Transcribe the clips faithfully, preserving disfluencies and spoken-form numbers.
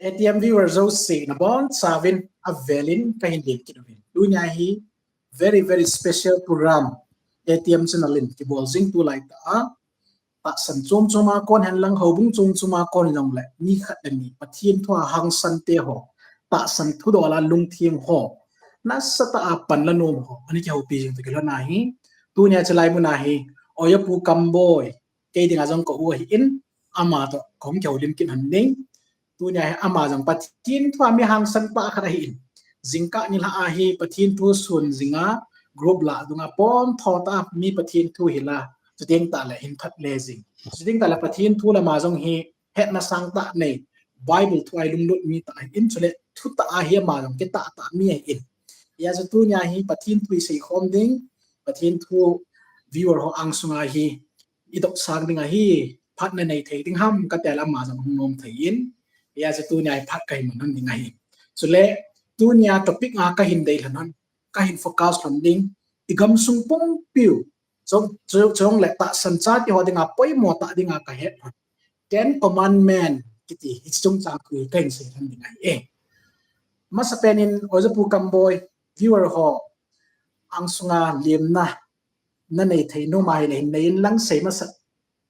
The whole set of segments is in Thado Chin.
ATM viewer jouse nabonchauvin avelin kahin lemkit uvin. Tunia hi very, very special program ATM channel in kibol jing tulai tah a tahsan chom chom a kon hen lang, houbung chom chom a kon jongle, mi khat le ni Pathen thua hangsan te ho, tahsan thudol a lungthim ho, nasatah a panla nom ho ana kihoupi jing toh kilhon ahi. Tunia chulai mun a hi Ojapu Kamboi, kei dinga jong ka u ahin, ama toh kahung kihoulim kit hon ding. Tunia hi ama jong Pathen thua mi hangsan tah khat ahin, jingkah nilhah a hi Pathen thu sun jinga group lah dunga pon tho tah a mi Pathen thu hila, chuteng tahle hin phat le jing, chuteng tahle Pathen thu lama jong hi hetna sangtah nei, Bible thu a hi lunglut mi tah ahin, chule thutah a hi ama jong kitah tah mi ahin. Hijeh chun tunia hi Pathen thu isei khom ding, Pathen thu viewer ho angsunga hi idopsang ding ahi, phatna nei thei ding ham katia le ama jong hung nom thei in, hijeh chun tunia hi phat kahin man hon ding ahi. Chule tunia topic a kahin deilhen hon, kahin focus lhon ding, igamsung pumpiu, chule tahsan chate ho dinga poimo tah dinga kahet lhon Ten Commandment kiti hiche chungchang thu hi kahin sei lhon ding ahi e. Masapen in Ojapu Kamboi, viewer ho angsunga lemna nanei thei nom ahile hin nei inlang, sei masa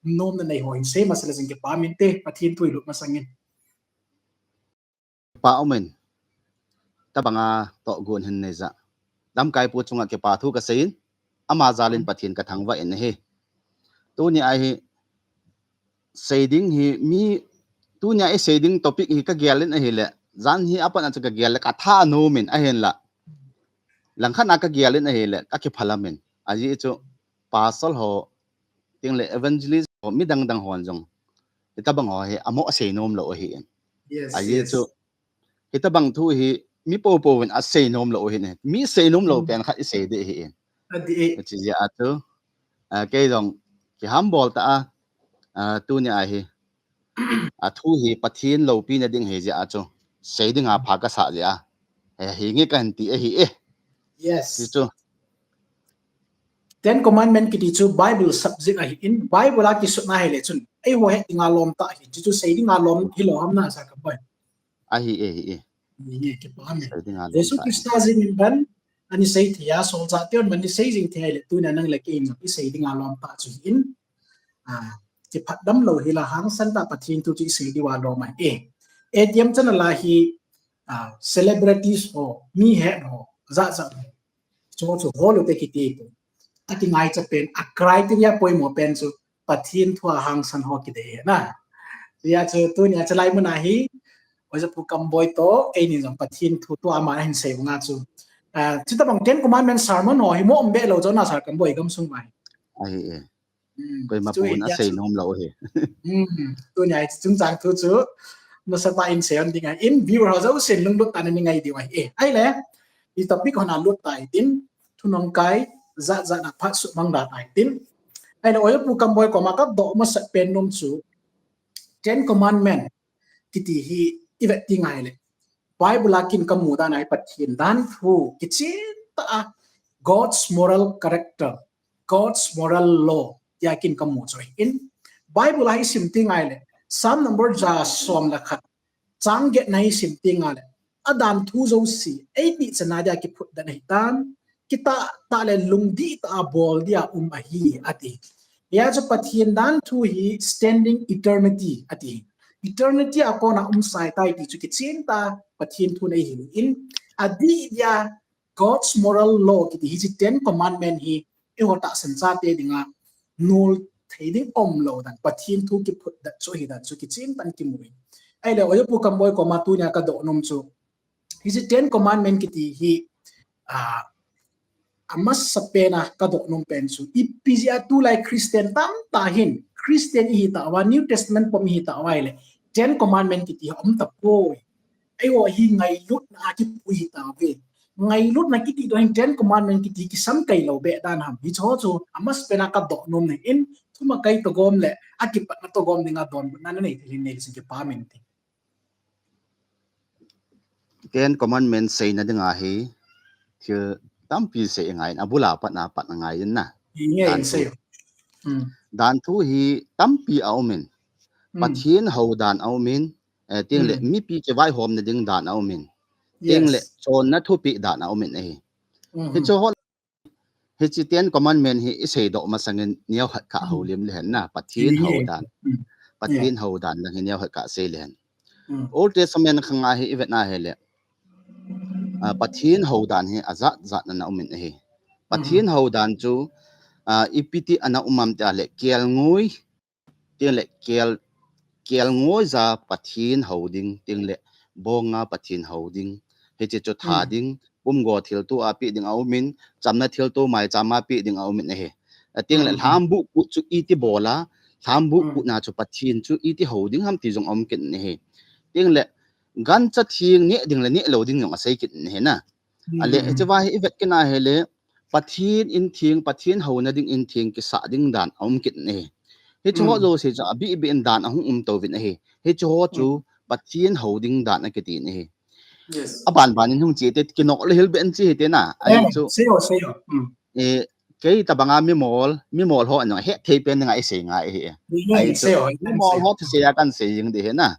nom nanei ho hin sei masa le jing, kipa um inte, Pathen thu ilut masangin. Kipa umin, tabanga tohgon hin neija, lamkaipu chunga kipa thu kasei in, ama jalin Pathen kathangvah in ahi. Tunia hi sei ding hi mi, tunia isei ding topic hi kagel in ahile, jan hi apat a chu kagel le katha nom in ahinla, langkhat a kagel in ahile kakiphalam in, ajeh chu pastor ho, tengle evangelist ho, midang dang hon jong hitabang ho hi amo asei nom lou ahin. Ajeh chu hitabang thu hi mi poupou in asei nom lou ahin, mi sei nom lou pen khat isei ding ahin. Hijeh a chu kei jong kihambol tah a, tunia hi athu hi Pathen loupina ding ahijeh a chu sei dinga pha kasah jeh a, hinge kahin ti ahi e. Hichu Ten Commandment kiti chu Bible subject ahin, Bible a kisutna ahile chun eiho het dinga lom tah ahin, chuchu sei dinga lom hilou ham na Sir Kamboi? Ahi e, ahi e. Jesu Christa jeng in ban ani sei thei a, solchah tehon ban ani sei jing thei ahile tunia nang le kei in jong isei dinga lom tah chu ahin, kiphatdam lou hila hangsan tah Pathen thu chu isei diuva lom ahi e. ATM channel a hi celebrities ho, mi het ho, jat jat ho, chuho chu hol ute kiti pu. Akingaicha pen, a criteria poimo pen chu Pathen thua hangsan ho kidei ahi na. Hijeh chun tunia chulai mun a hi Ojapu Kamboi toh keini jong Pathen thu tua ama ahin sei banga chu, chutabang Ten Commandment sermon ho hi mo um be lou chu na Sir Kamboi, gamsung uva hi. Koima pun asei nom lou ahi. Tunia hiche chungchang thu chu nasatah in sei hon ding ahin, viewer ho jousen lunglut tah a nangai diu ahi e. Ahile, i topic ho nalut tai tin, thunung kai jat jat na phat sumang da tai tin. Ahile, Ojapu Kamboi koma kadoh masat pen nom chu Ten Commandment kiti hi ivet ding ahile, Bible a kin kamu dan ahi, Pathen danthu kichen tah a, God's moral character, God's moral law tia kin kamu chu ahin, Bible a isim teng ahile Psalm number ja som le khat, chang get na isim teng ahile, adanthu jouse eitihchan a dia kiphutdet ahitan, kitah tah le lungdih tah a bol dia um ahi ati. Hijeh chun Pathen danthu hi standing eternity ati. Eternity a kona um sai tai ti chu kichen tah a Pathen thun eihil in, adih dia God's moral law kiti hiche Ten Commandment hi eiho tahsan chate dinga nol thei ding umlou dan, Pathen thu kiphutdet chu ahi dan chu kichen tah in kimu in. Ahile Ojapu Kamboi koma tunia kadoh nom chu, hiche Ten Commandment kiti hi, amasapen a kadoh nom pen chu, ipi jeh a tulai Christian tamtah hin, Christian ihi tauva, New Testament pom ihi tauva ahile Ten Commandment kiti hi um tapoi. Eiho hi ngailutna a kipui hitauve. Ngailutna kiti toh hin Ten Commandment kiti kisamkai lou beh dan ham, hicheho chu amasapen a kadoh nom ahin, thumakai toh gom le akipatna toh gom dinga donbutna nanei thei in nei le jing, kipa um inte. Ten Commandment seina dinga hi thil tampi sei ngai in, abul a pat na pat ngai in na. Danthu hi tampi aumin, Pathen hou dan aumin, Eh, ting le, mipi kivaihomna ding dan aumin. Ting le, chonna thupeh dan aumin ahi. Hichu ho, hiche Ten Commandment hi iseidoh masangin neokhat khat houlim lehen na, Pathen houdan. Pathen houdan lang hi neokhat khat sei lehen. Old Testament khanga hi ivet na hile, ah, Pathen houdan hi ajat jat ana umin ahi. Pathen houdan chu, ah, ipi ti ana um am tia le, kelngoi, ting le kel, kelngoi ja Pathen hou ding, ting le bonga Pathen hou ding. Hiche chu tha ding, pumgo thilto a peh ding aumin, chamna thilto maicham a peh ding aumin ahi. Ating le lhambuh kut chu iti bol a, lhambuh kutna chu Pathen chu iti hou ding ham ti jong aum kit in ahi. Ting le gancha theng neh ding le neh lou ding jong asei kit in ahi na. Ale, hiche va hi ivet kit na hile, Pathen in theng, Pathen houna ding in theng kisah ding dan aum kit in ahi. Hichu ho jouse chu abih bih in dan ahung um touvin ahi. Hichu ho chu Pathen hou ding dan akiti in ahi. Aban ban in hung che te, kinok le hil beh in che hite na. Ahi chu, eh, kei tabanga mimol, mimol ho ana hethei pen dinga isei ngai ahi. Ahi chu, mimol ho thusei a kan sei jing ding ahi na.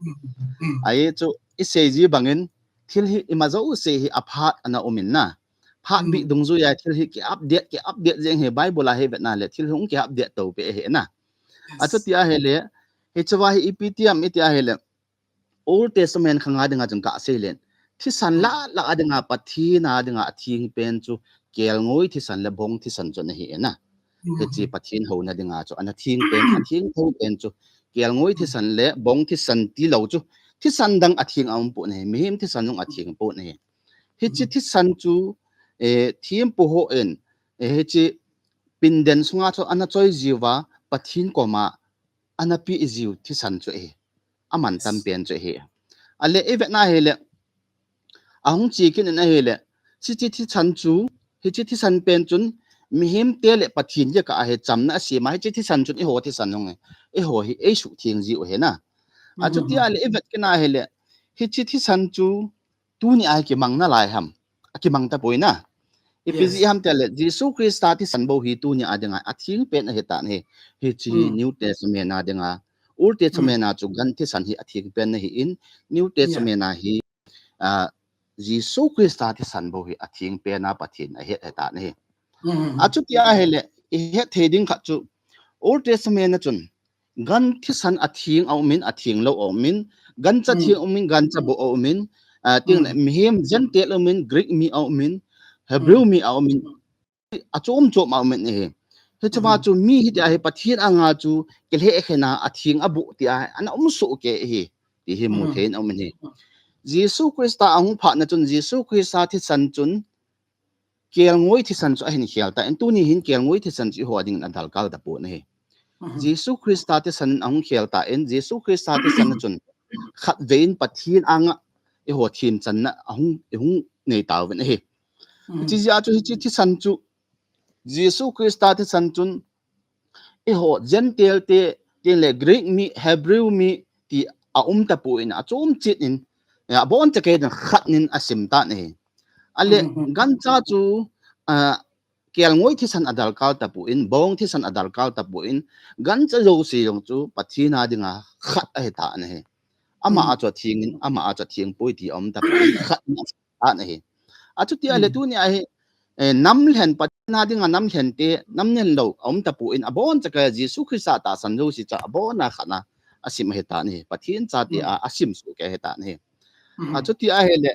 Ahi chu, isei ji bangin, thil hi ima jouse hi aphat ana umin na. Phat bih dungjuia thil hi ki update, ki update jeng hi Bible a hi vet na le, thil hi hung ki update to pe ahi na. Achuti ahile, hiche va hi ipi ti am iti ahile, Old Testament khanga dinga chun kasei le, thisan lah lah a dinga, Pathen a dinga atheng pen chu, kelngoi thisan le bong thisan chu ana hi na. Hiche Pathen houna dinga chu ana theng pen, atheng tho pen chu, kelngoi thisan le bong thisan ti lou chu, thisan dang atheng aum pon ahi, mihem thisan jong atheng pon ahi. Hiche thisan chu, eh, thempu hon, eh, hiche pinden sunga chu ana choi jiuva, Pathen koma ana pe jiu thisan chu ahi. Amantam pen chu ahi. Ale ivet na hile, ahung che kit in ahile, hiche thisan chu, hiche thisan pen chun, mihem te le Pathen jeh a hi chamna asem a, hiche thisan chun eiho thisan jong ahi. Eiho hi eisuhtheng jiu ahi na. Achuti ahile ivet kit na hile, hiche thisan chu, tuni a hi kimang nalai ham? Akimang tapoi na. Ipi jeh ham tia le, Jesu Christa thisan bou hi tuni a dinga atheng pen ahi tan ahi. Hiche hi New Testament a dinga, Old Testament a chu gan thisan hi atheng pen ahin, New Testament a hi, ah, Jesu Christa thisan bou hi atheng pen a Pathen ahet ahi tan ahi. Achuti ahile, ihet thei ding khat chu, Old Testament a chun, gan thisan atheng aumin, atheng lou aumin, gancha theng aumin, gancha bou aumin, ah, ting le mihem Gentile aumin, Greek mi aumin, Hebrew mi aumin, achom chom aumin ahi. Hiche va chu mi hitia hi Pathen anga chu kilhehkhen a atheng abou tia ana um soh kei ahi. Ti hi mu thei in aumin ahi. Jesu Christa ahung phat na chun, Jesu Christa thisan chun, kelngoi thisan chu ahin khel tan, tuni hin kelngoi thisan chu eiho dingin adalkal tapon ahi. Jesu Christa thisan in ahung khel tan, Jesu Christa thisan a chun khatvei in Pathen anga eiho themchanna ahung, eihung nei tauvin ahi. Hiche jeh a chu hiche thisan chu Jesu Christa thisan chun eiho Gentile te, tin le Greek mi, Hebrew mi ti aum tapon, achom chet in, eh, abon chakei dan khat in asim tan ahi. Ale, gancha chu, ah, kelngoi thisan adalkal tapon, bong thisan adalkal tapon, gancha jouse jong chu Pathen a dinga khat ahi tan ahi. Ama a chu atheng in, ama a chu atheng poi ti aum tapon, khat in asim tan ahi. Achuti ahile tuni a hi, eh, namlhen, Pathen a dinga namlhen te, namlhen lou aum tapon, abon chakei a Jesu Christa tahsan jouse chu abon a khat a asim ahi tan ahi. Pathen chate a asim soh kei ahi tan ahi. Achuti ahile,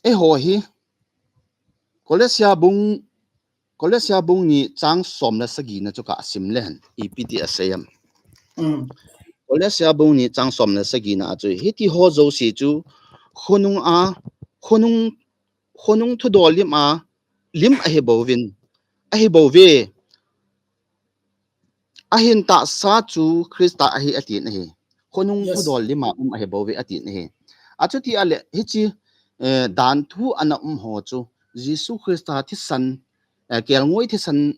eiho hi, Kolosia bung, Kolosia bung ni chang som le sagi na chu kasim lehen, ipi ti asei em. Kolosia bung ni chang som le sagi na a chu, hiti ho jouse chu, khonung a, khonung, khonung thudol lim a, lim ahi bouvin, ahi bouve. Ahin tahsa chu Christa ahi atin ahi. Khonung thudol lim a um ahi bouve atin ahi. Achuti ahile hiche, eh, dan thu ana um ho chu Jesu Christa thisan, eh, kelngoi thisan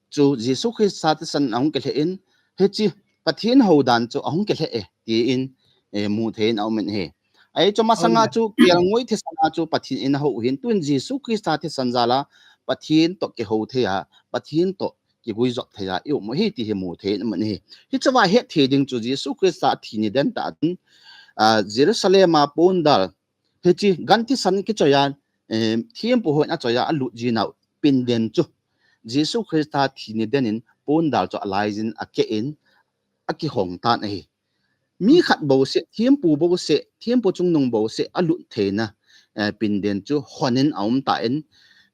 chu Jesu Christa thisan ahung kilheh in, hiche Pathen hou dan chu ahung kilheh e, tin, eh, mu thei in aumin ahi. Ahi chu masanga chu kelngoi thisan a chu Pathen in ahou hin, tun Jesu Christa thisan jal a Pathen toh kihou thei a, Pathen toh kiguijop thei a i um u ahi ti hi mu thei in aumin ahi. Hiche va het thei ding chu Jesu Christa thi ni den tah chun, Jerusalem a pondal, hiche gan thisan kichoi a, thempu hon achoi a alut jinau pinden chu Jesu Christa thi ni den in pondal chu alaijin akeh in akihong tan ahi. Mi khat bouseh, thempu bouseh, thempu chungnung bouseh alut theina pinden chu hon in aum tan,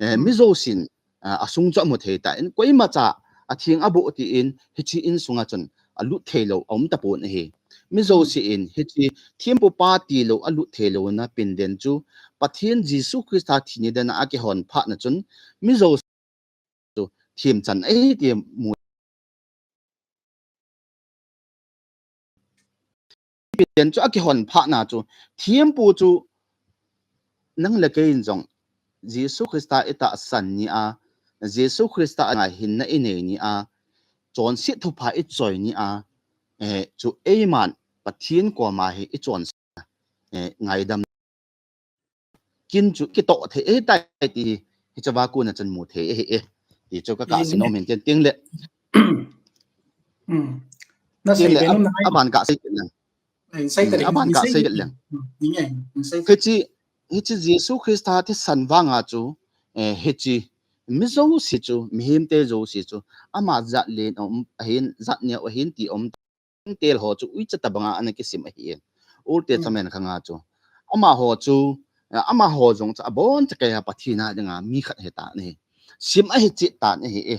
mi jousen asung chu amu thei tan, koimacha atheng aboh tin hiche insunga chun alut theilou aum tapon ahi. Mi jousen hiche thempupa tilou alut theilouna pinden chu Pathen Jesu Christa thi ni den a akihon phatna chun mi jouse chu themchan ahi ti mu. Pinden chu akihon phatna chu thempu chu nang le kei in jong Jesu Christa itahsan ni a, Jesu Christa a ngaichatna inei ni a, chonset thupha ichoi ni a, chu eiman Pathen koma hi ichonset ngaidam kin chu kitoh thei ahitai ti hi, hicheva kona chun mu thei ahi e. Ti chu kakahsan nom in tin, tin le. Aban kasei kit leng. Aban kasei kit leng. Hiche, hiche Jesu Christa thisan vanga chu, hiche mi jouse chu, mihemte jouse chu, ama jat len aum ahin, jat neo ahin ti aum tel ho chu uicha tobanga ana kisim ahi e. Old Testament khanga chu amaho chu, amaho jong chu abonchakeiya Pathen a dinga mi khat ahitan ahi. Sim ahi cheh tan ahi e.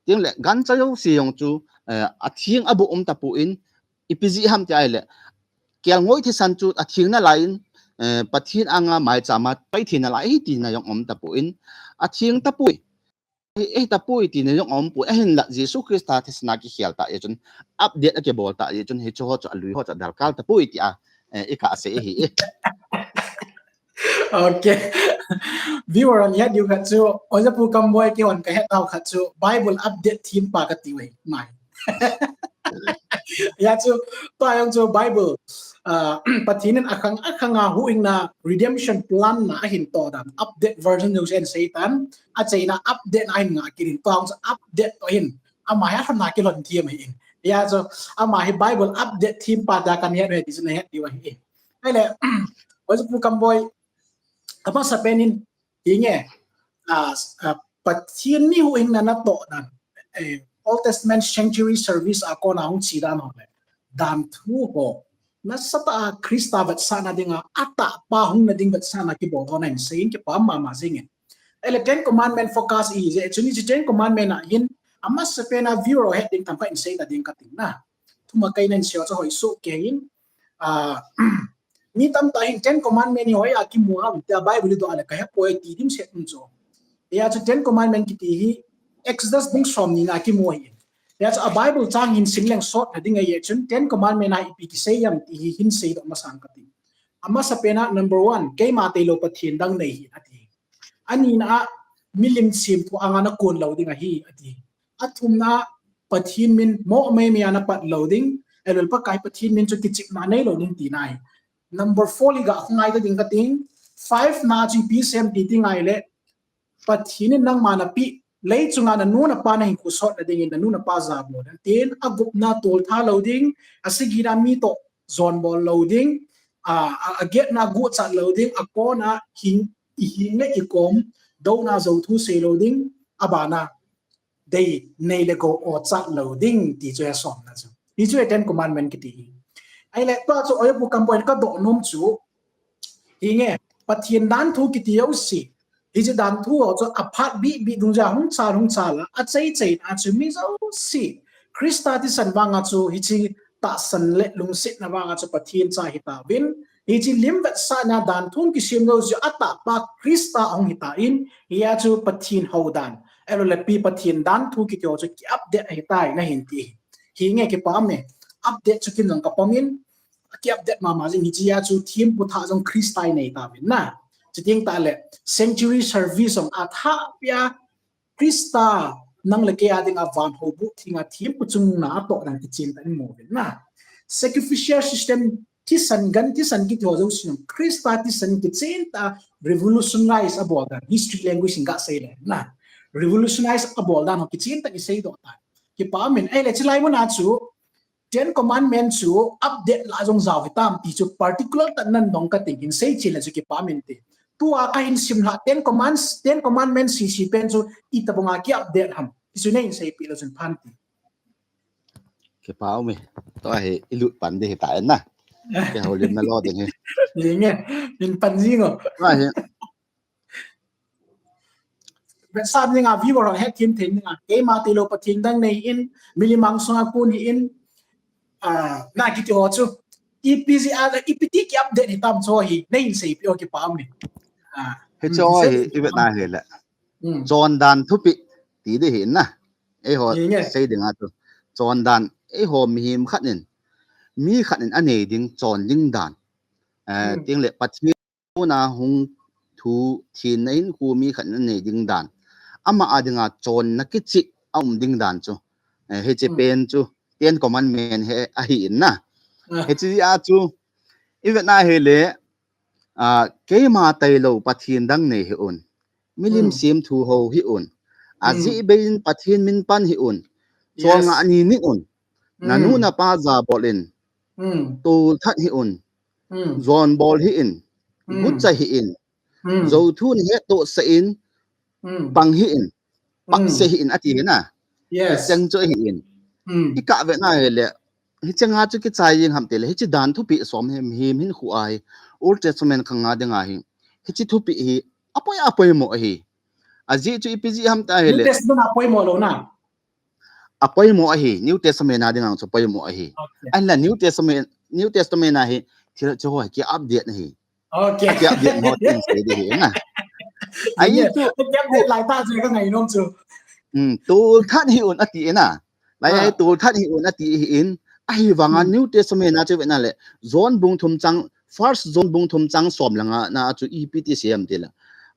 Tin le gancha jouse jong chu atheng aboh um tapon, ipi jeh ham ti ahile kelngoi thisan chu atheng nalai in, Pathen anga maichama choi thei nalai ahi tina jong um tapon, atheng tapoi, ahi tapoi tina jong aumpoi, ahinla Jesu Christa thisan a kikhel tah jeh chun, update akibol tah jeh chun hiche ho chu alui ho chu adarkar tapoi tia ikasei ahi e. Okay. Viewer hon het diu khat chu, Ojapu Kamboi kihon kahet nau khat chu Bible update thempa katiu ahi mai. Hijeh chun tua jong chu Bible, Pathen in akhang akhanga huhhingna redemption plan na ahin toh dan update version jouse asei tan, achaina update na ahin ngah kit in, tua jong chu update toh hin ama hi alhona kilhon them ahin. Hijeh chun ama hi Bible update thempa tia kahet uve ti chu nahet diu ahi. Ahile, Ojapu Kamboi, amasapen in hinge, Pathen mi huhhingna natoh dan, Old Testament sanctuary service a kona hung che dan ho le danthu ho, nasatah a Christa vetsahna dinga atahpa hungna ding vetsahna kibol ho nahin sei in kipa mama jing in. Ahile Ten Commandment focus ihi jeh chun hiche Ten Commandment a hin amasapen a viewer ho het ding themkhat in sei ta ding kating na. Thumakai nahin sei ho chu hoisoh kei in, mi tamtah hin Ten Commandment hi hoiya kimu ham tia Bible idoh le kahepoi ti dimset um chu. Hijeh chun Ten Commandment kiti hi Exodus bung somni na kimu ahi. Hijeh chun a Bible chang hin sim leng sotna ding ahi jeh chun Ten Commandment a ipi kisei ham ti hi hin seidoh masang kati. Amasapen a number one, keima tailou Pathen dang nei hih in ati. Anina a milim semthu anga nakon lou ding ahi ati. Athumna a Pathen min moh meimei a napat lou ding, ahilou le Pakai Pathen min chu kichepna neilou ding tina ahi. Number four hi ga khongai ta ding kating, five na chu ipi sem ti ti ngai le, Pathen in nangma napeh, leichunga nanu napa nahinkho sotna dingin nanu napa jabol in tin, agupna toltha lou ding, asagina mi toh jonbol lou ding, agetna guhchat lou ding, akona hing, ihing le ikom douna jouthu sei lou ding, abana dei nei le gou ochat lou ding ti chu ahi somna chu. Hichu ahi Ten Commandment kiti hi. Ahile tua chu Ojapu Kamboi in kadoh nom chu, hinge, Pathen danthu kiti jouse, hiche danthu ho chu aphat bihbih dungjui a hung chal hung chal a, achaichai a chu mi jouse Christa thisan vanga chu hiche tahsan le lungsetna vanga chu Pathen cha hitauvin, hiche lim vetsahna danthu kisem jouse chu atahpa Christa ahung hitan, hijeh chun Pathen hou dan, ahilou le pi Pathen danthu kiti ho chu ki update ahitai nahin ti. Hinge, kipa um e. Update chu kin jong kapom in, ki update mama jing, hichea chu thempu thah jong Christa inei tauvin na. Chuteng tahle sanctuary service jong athahpia Christa nang le kei a dinga van houbuh thenga thempu chungnung a atoh dan kichen tah in imu uvin na. Sacrificial system, thisan gan thisan kiti ho jouse jong Christa thisan kichen tah a revolutionize abol dan, history language in gasei le na, revolutionize abol dan ho kichen tah in iseidoh tan. Kipa um in, ahile chulai muna chu Ten Commandment chu update la jong jao hitam ti chu particular tah nan dong kating hin sei chil le chu kipa min ti. Tua kahin sim la Ten Commands, Ten Commandment sisi pen chu itobang a ki update ham ti chu neihin seipi le chun phan ti. Kipa um e. Tua hi ilut pan di hita en na. Kihoulimna lo ding hi. Inge, in pan jing o. Tua hi. Vetsah dinga viewer hon hethem thei dinga, keima tailou Pathen dang nei in, milim angsunga kon hi in, ah, na kiti ho chu. Ipi jeh a, ipi ti ki update hitam chu hi, neihin seipi o kipa um e. Ah. Hiche ho hi, ivet na hile. Chon dan thupi ti di hi na. Eiho sei dinga chu. Chon dan, eiho mihem khat in, mi khat in anei ding, chon ding dan. Eh, ting le Pathen na hung thu thenna hinkho mi khat in anei ding dan. Ama a dinga chonna kicheh aum ding dan chu. Eh, hiche pen chu Ten Commandment hi ahi in na. Hiche a chu ivet na hile, ah, keima tailou Pathen dang nei hih un. Milim semthu ho hih un. Ajeh bei in Pathen min pan hih un. Cholngah ni nin un. Nanu napa jabol in. Tolthat hih un. Jon bol hih in. Gucha hih in. Jou thu nahet toh sah in. Pang hih in. Pang se hih in ati hi na. Hicheng chu ahi in. Ikah vet na hile. Hicheng a chu kichai jing ham tile. Hiche dan thupi som hi mihem hinkho a hi. Old Testament khang a dinga hi. Hiche thupi hi apoi, apoimo ahi. Ajeh chu ipi jeh ham ti hile. New Testament a poimo lou na. Apoimo ahi, New Testament a dinga chu poimo ahi. Ahinla New Testament, New Testament a hi thil chu ho ki update na hi. Ki update mo tin sei di hi na. Ahi chu ki update lai ta chu ka ngainom chu. Tolthat hih un ati na. Lai ahi tolthat hih un ati hi in. Ahivanga New Testament a chu vet na le. John bung thum chang, First John bung thum chang som le nga na chu ipi ti sei ham tile.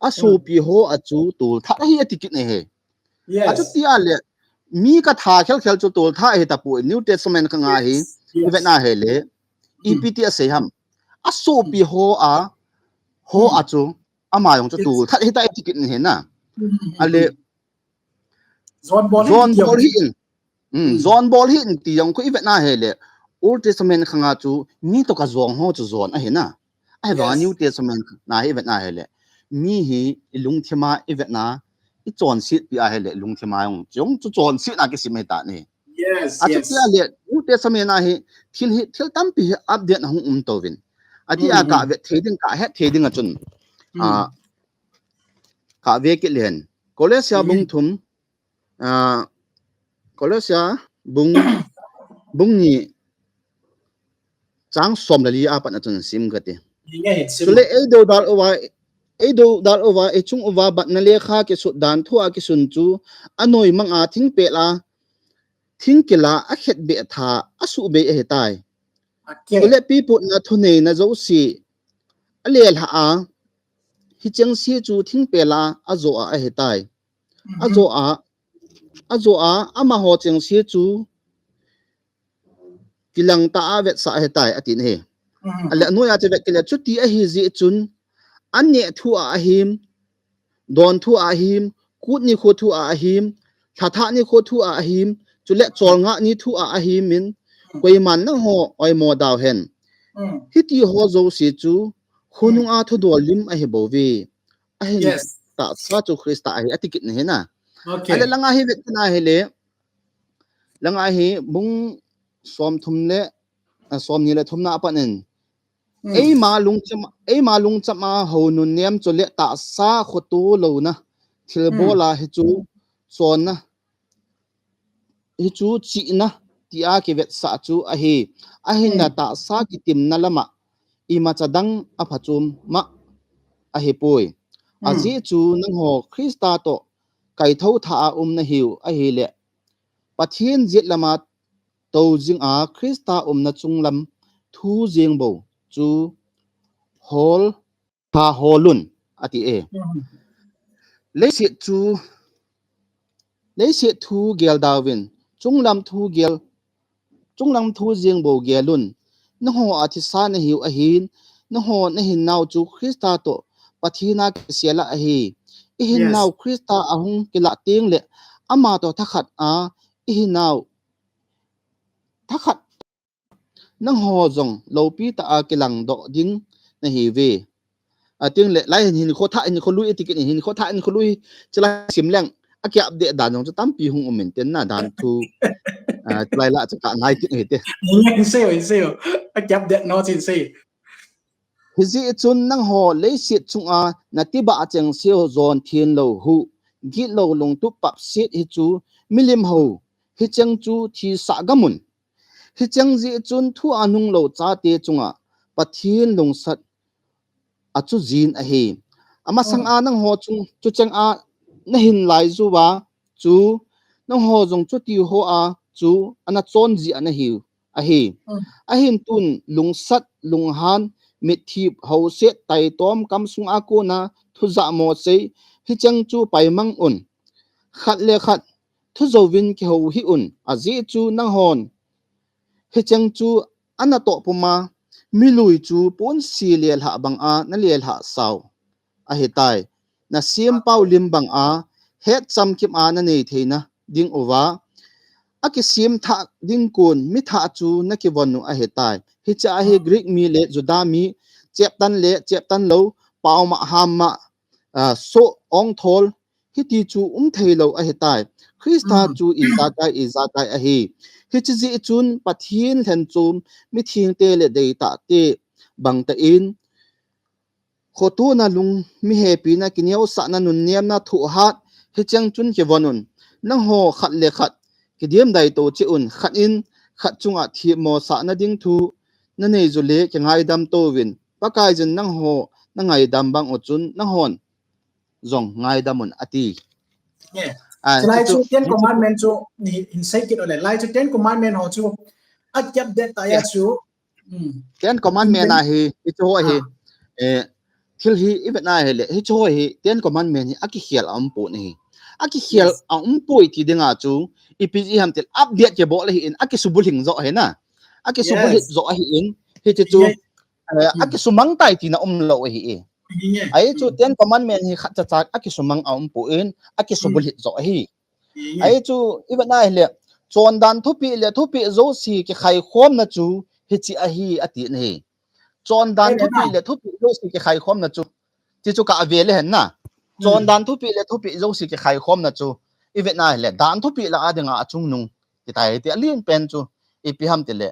Asopi ho a chu tolthat ahi ati kit na hi. Achuti a le, mi katha khelkhel chu tolthat ahi tapoi New Testament khang a hi, ivet na hile, ipi ti asei ham. Asopi ho a, ho a chu, ama jong chu tolthat ahi ta ati kit na hi na. Ale, jon bol hih in. Jon bol hih in ti jong khu ivet na hile, Old Testament khang a chu, mi toh kajon ho chu jon ahi na. Ahivanga New Testament na hi ivet na hile. Mi hi ilungthim a ivet na, ichonset pi ahile, ilungthim a jong, jong chu chonsetna kisim ahi ta ni. Achuti a le, New Testament a hi, thil hi, thil tampi hi update na hung um touvin. Ati a kavet thei ding, kahet thei ding a chun. Ah, kave kit len. Colossians bung thum, ah, Colossians bung, bung ni chang som le li a pat a chun sim kate. Chule eidodal uva, eidodal uva, eichung uva batna lekha kisut dan thu a kisun chu, anoimang a thingpel a, thingkil a akhetbeh tha, asuhbei ahitai. Chule piputna thuneina jouse, alelhah a, hichengse chu thingpel a, ajoh a ahitai. Ajoh a, ajoh a, amaho chengse chu kilang tah a avetsah ahitai, ati na hi. Ale anoi a chu vet kit le, chuti ahi jeh chun, anneh thu a ahim, don thu a ahim, kut nikho thu a ahim, lhathah nikho thu a ahim, chule cholngah ni thu a ahim in, koiman nangho oimo dauhen. Hiti ho jouse chu, khonung a thudol lim ahi bouve. Ahin tahsa chu Christa ahi, ati kit na hi na. Ale langa hi vet na hile, langa hi bung som thum le, ah, som ni le thumna a pat in. Eima lungcham, eima lungcham a hou nunnem chule tahsa khoto louna thilbol a hichu chonna, hichu chihna tia kivetsah chu ahi. Ahinla tahsa kitimna lama imacha dang aphachom ma ahipoi. Ajeh chu nangho Christa toh kaithou tha a um nahiu ahile, Pathen jet lama tou jing a Christa umna chunglam thu jeng bou chu hol, tha holun, ati e. Leiset chu, leiset thu gel dauvin, chunglam thu gel, chunglam thu jeng bou gelun. Nangho a thisa nahiu ahin, nangho nahinnau chu Christa toh Pathen a kisel a ahi. Ihinnau Christa ahung kilah teng le, ama toh thakhat a, ihinnau thakhat nangho jong loupi tah a kilang doh ding nahiuve. Ating le, lai hin hin kho tha hin kho lui iti kit hin kho tha hin kho lui chila sim leng. A ki update dan jong chu tampi hung um in tin na dan thu. Ah, chulai la chu ka ngai kit hi te. Ngai sei, sei. A ki update no chin sei. Hijeh chun nangho leiset chunga natibah cheng seo jon thin lou hu. Gitlou lungtup papset hi chu milim ho. Hicheng chu thisah gam un. Hicheng jeh chun thu anung lou chate chunga Pathen lungsat achu jin ahi. Amasang a nangho chung chucheng a nahin lai juva chu nangho jong chuti ho a chu ana chon ji ana hiu ahi. Ahin tun lungsat, lunghan, mitthip, houset, taitom, kamsung a kona thujah mo sei, hicheng chu paimang un. Khat le khat thujouvin kihou hih un, ajeh chu nanghon hicheng chu ana toh puma, milui chu ponsi lelhah banga nalelhah sao ahitai. Nasempau lim banga hetchamkim a nanei theina ding uva, akisem thah ding kon mithah chu nakivon u ahitai. Hiche ahi Greek mi le Juda mi, cheptan le cheptan lou, paoma hamma, ah, soh ongthol, hiti chu um thei lou ahitai. Christa chu ijakai, ijakai ahi. Hiche jeh chun Pathen lhenchom mithengte le deitahte bangtah in, khotona lung, mihepina, kineosahna, nunnemna, thohhat, hicheng chun kivon un. Nangho khat le khat kidem daito cheh un, khat in khat chunga themmo sahna ding thu nanei ju le kingaidam touvin. Pakai jin nangho nangaidam bang u chun nanghon jong ngaidam un ati. Lai chu Ten Commandment chu hin sei kit ole. Lai chu Ten Commandment ho chu a ki update ta ya chu. Ten Commandment a hi, hichu ho hi, eh, thil hi i vet na hi le, hichu ho hi Ten Commandment hi akikhel a um poi hi. Akikhel a um poi ti dinga chu ipi ji ham til update kibol ahi in, akisubulhing jo ahi na. Akisubulhit jo ahi in, hiche chu, eh, akisumang tai tina um lou ahi e. Ahi chu Ten Commandment hi khat cha cha akisumang a um poi in, akisubulhit jo ahi. Ahi chu i vet na hi le, chondan thupeh le thupeh jouse kikhaikhomna chu hiche ahi ati na hi. Chondan thupeh le thupeh jouse kikhaikhomna chu, ti chu ka ave le hen na. Chondan thupeh le thupeh jouse kikhaikhomna chu i vet na hi le, dan thupeh la a dinga achungnung kitai ti alen pen chu ipi ham ti le,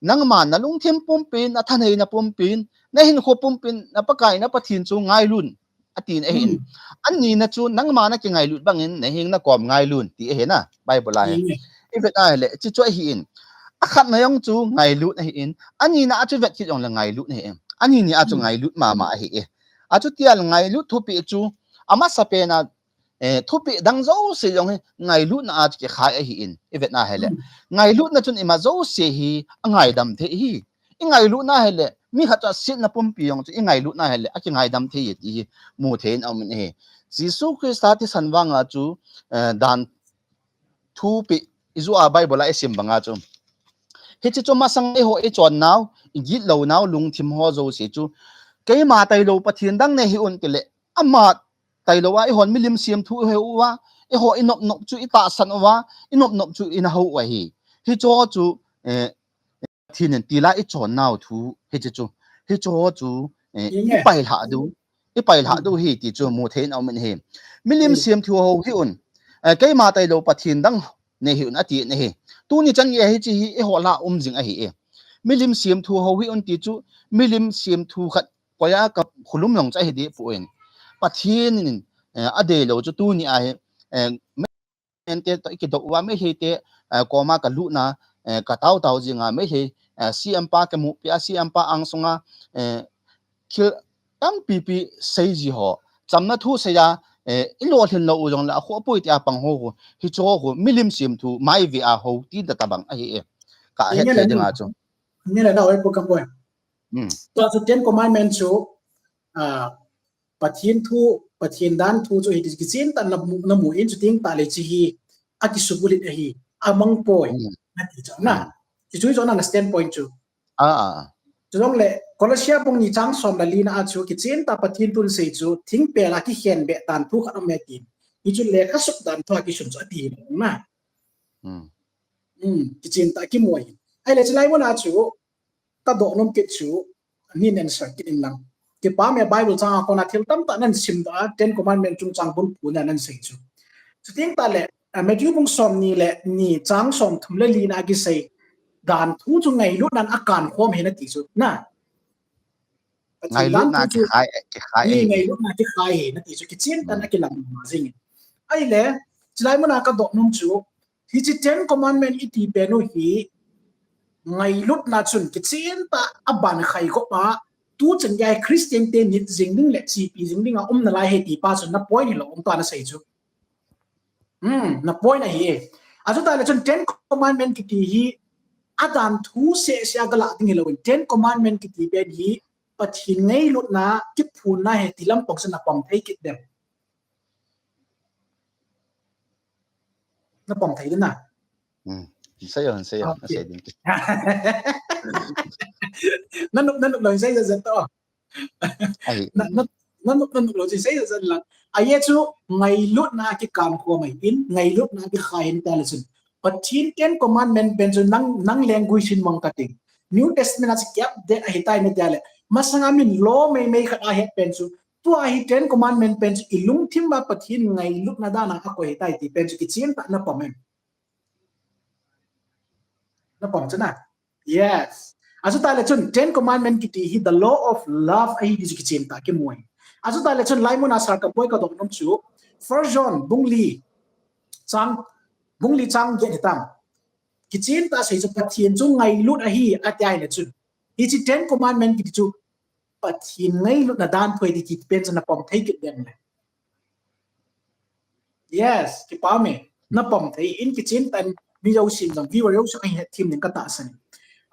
nangma nalungthim pumpin, nathaneina pumpin, nahinkho pumpin, na Pakai na Pathen chu ngailun ati na ahi in. Anina chu nangma nakingailut bangin naheng nakom ngailun ti ahi na, Bible a hi. I vet na hi le, hiche chu ahi in. Akhatna jong chu ngailut ahi in. Anina a chu vet kit jong le ngailut ahi in. Anini a chu ngailut mama ahi e. Achutia le ngailut thupeh chu amasa pen a, eh, thupeh dang jouse jong hi ngailutna a chu kikhai ahi in. I vet na hi le. Ngailutna chun ima jouse hi angaidam thei hi. I ngailut na hi le, mi khat chu asetna pumpi jong chu i ngailut na hi le, akingaidam thei e ti hi mu thei in a um in ahi. Jesu Christa thisan vanga chu, eh, dan thupeh i ju a Bible a i sim banga chu. Hiche chu masang eiho i chonnau, i gitlou nau, lungthim ho jouse chu. Keima tailou Pathen dang nei hih un ti le, ama tailou a, eihon milim semthu i hou uva, eiho i nopnop chu, i tahsan uva, i nopnop chu i na hou u ahi. Hichu chu, eh, Pathen in tila i chonnau thu, hiche chu, hichu chu, eh, i pailhah diu, i pailhah diu ahi ti chu mu thei in a um in ahi. Milim semthu hou hih un, eh, keima tailou Pathen dang nei hih un ati na ahi. Tuni chan gei hiche hi eiho lah a um jing ahi e. Milim semthu hou hih un ti chu, milim semthu khat koi a ka khulum jong chu ahi deh poi. Pathen in, eh, adeilou chu tuni a hi, eh, Meitei te toh i kidoh uva, Meitei te, eh, koma ka lutna, eh, ka taotao jinga, Meitei, eh, C M pa kimupi a, C M pa angsunga, eh, thil tampipi sei ji ho. Chamna thu sei a, eh, i lolhin lou u jong le akhoh poi tia pang ho khu, hichu ho khu, milim semthu, mai ve a hou, ti da tabang ahi e. Ka het thei dinga chu. Nge le na oi pu ka poi. Tua chu Ten Commandment chu, ah, Pathen thu, Pathen dan thu chu hiti kichen tah na mu, na mu in chuting tah le hiche hi akisubulhit ahi, amang poi. Nati chu na. Hichu chu na standpoint chu. Ah, ah. Chujong le, Colossia bung ni chang som le li na a chu, kichen tah Pathen thun sei chu, thingpel a kikhen beh dan thu khat aum e tin. Hichu lekha sut dan thu a kisun chu ati na. Hmm, kichen tah kimu ahi. Ahile chulai mun a chu, kadoh nom kit chu, nin answer kit in lang. Kipa me, Bible chang a kona thil tamtah nan simdoh a, Ten Commandment chungchang bulphu na nan sei chu. Chuteng tahle, ah, Matthew bung somni le ni chang somthum le li na kisei dan thu chu ngailutnan akankhom ahi nati chu. Na. Pathen dan thu chu, ngailutna kikhai, kikhai ahi. Ngailutna kikhai ahi nati chu, kichen tah in akilang ma jing in. Ahile, chulai muna kadoh nom chu, hiche Ten Commandment iti pen u hi, ngailutna chun kichen tah a aban khai khop a, tuchan gei Christian te nit jing ding le chepi jing ding a um nalai ahi ti pa chu na point hilou, um ta na sei chu. Hmm, na point ahi e. Achutah le chun Ten Commandment kiti hi, adan thu seh seh a galah ding hilou in, Ten Commandment kiti pen hi, Pathen ngailutna kiphonna ahi ti lampang chu na pom thei kit dem? Na pom thei dem na? Hmm. Sei o, sei o, okay. Sei ding. Na nop, na nop lou sei jat jat to. Ahi. Na, na, na nop, na nop lou sei jat jat lang. Ahi chu ngailutna kikankhom ahi in, ngailutna kikhai ahi nati le chun, Pathen Ten Commandment pen chu nang, nang language in mang kating. New Testament a chu kiupdate ahi tai nati le, masanga min law mei mei khat ahet pen chu, tua hi Ten Commandment pen chu ilungthim a Pathen ngailutna dan a akoi ahi tai ti pen chu kichen tah na pom em? Na pom chu na? Yes. Achutah le chun Ten Commandment kiti hi the law of love ahi ti chu kichen tah kimu ahi. Achutah le chun lai muna Sir Kamboi kadoh nom chu, First John bung li chang, bung li chang get hitam. Kichen tah sei chu Pathen chu ngailut ahi ati ahile chun, hiche Ten Commandment kiti chu Pathen ngailutna dan thu ahi ti pen chu na pom thei kit dem le? Yes, kipa me. Na pom thei in, kichen tah in mi jousen jong, viewer jousen jong ahin het them ding katahsan e.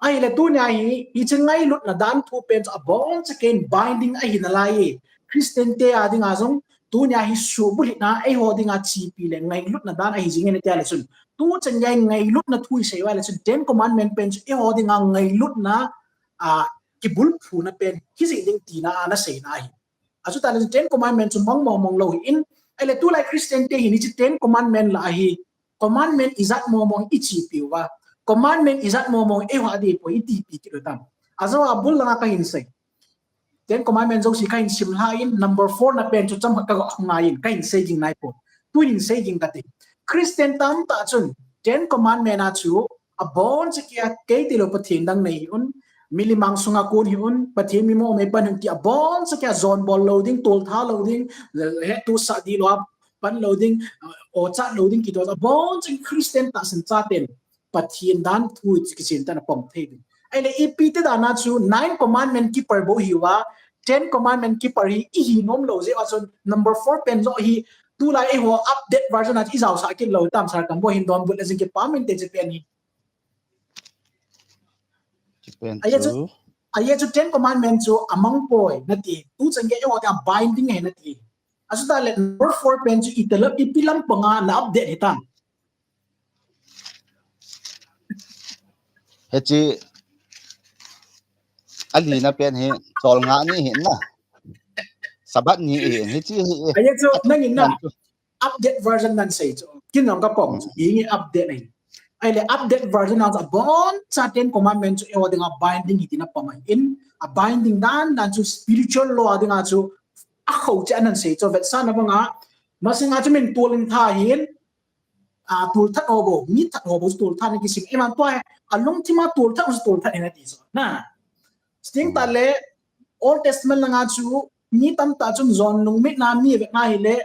Ahile tunia hi, hiche ngailutna dan thu pen chu abonchauvin binding ahi nalai e. Christian te a dinga jong, tunia hi suhbulhitna, eiho dinga chepi le ngailutna dan ahi jing e nati le chun, tuchan gei ngailutna thu isei uva le chun, Ten Commandment pen chu eiho dinga ngailutna, a, kibulphuna pen hijing ding tina a na seina ahi. Achutah le chun Ten Commandment chu mang mong mong lou ahi in, ahile tulai Christian te hin hiche Ten Commandment lah a hi, commandment ijat mong mong ichepi uva, commandment ijat mong mong eiho a dipoi itipi kit u tam? Ajou a bul langa kahin sei. Ten Commandment jouse kahin simlha in, number four na pen chu chomkhat kaga ngai in, kahin sei ging naipon. Tunin sei ging kate. Christian tamtah chun Ten Commandment a chu abonchauvin, kei tilou Pathen dang nei hih un, milimang sunga kon hih un, Pathen mi momo pan hih un ti abonchauvin, jon bol lou ding, toltha lou ding, hettohsah dihlou a pan lou ding, ochat lou ding kiti abonchauvin Christian tahsan chaten Pathen dan thu chu kichen tah in apom thei ding. Ahile ipi ti dan a chu Nine Commandment keeper bou ihiuva, Ten Commandment keeper hi ihi nom lou jeh uva chun number four pen joh hi tulai eiho update version a chu ijaosah kit lou tam, Sir Kamboi hin donbut le jing, kipah inte hiche pen hi. Hiche pen chu, hiche chu Ten Commandment chu amang poi nati, tuchan gei eiho dinga binding ahi nati. Achutah le number four pen chu ipi lampanga na update hitam? Hiche alina pen hi cholngah ni ahi na. Sabbath ni ahi, hiche hi. Hiche chu nangin na update version nan sei chu, ken jong kapom chu, hi update ahi. Ahile update version a chu aboncha Ten Commandment chu eiho dinga binding ahi tina pom ahin, a binding dan dan chu spiritual law a dinga chu akhoh cheh a nan sei chu, vetsahna banga, masanga chu min tol in tha hin, a, tolthat ho bou, mi that ho bou chu tolthat na kisim, eiman tua hi alungthim a tolthat ho chu tolthat ahi nati chu na. Chuteng tahle Old Testament langa chu mi tamtah chun jon lungmetna, mi vetna hile,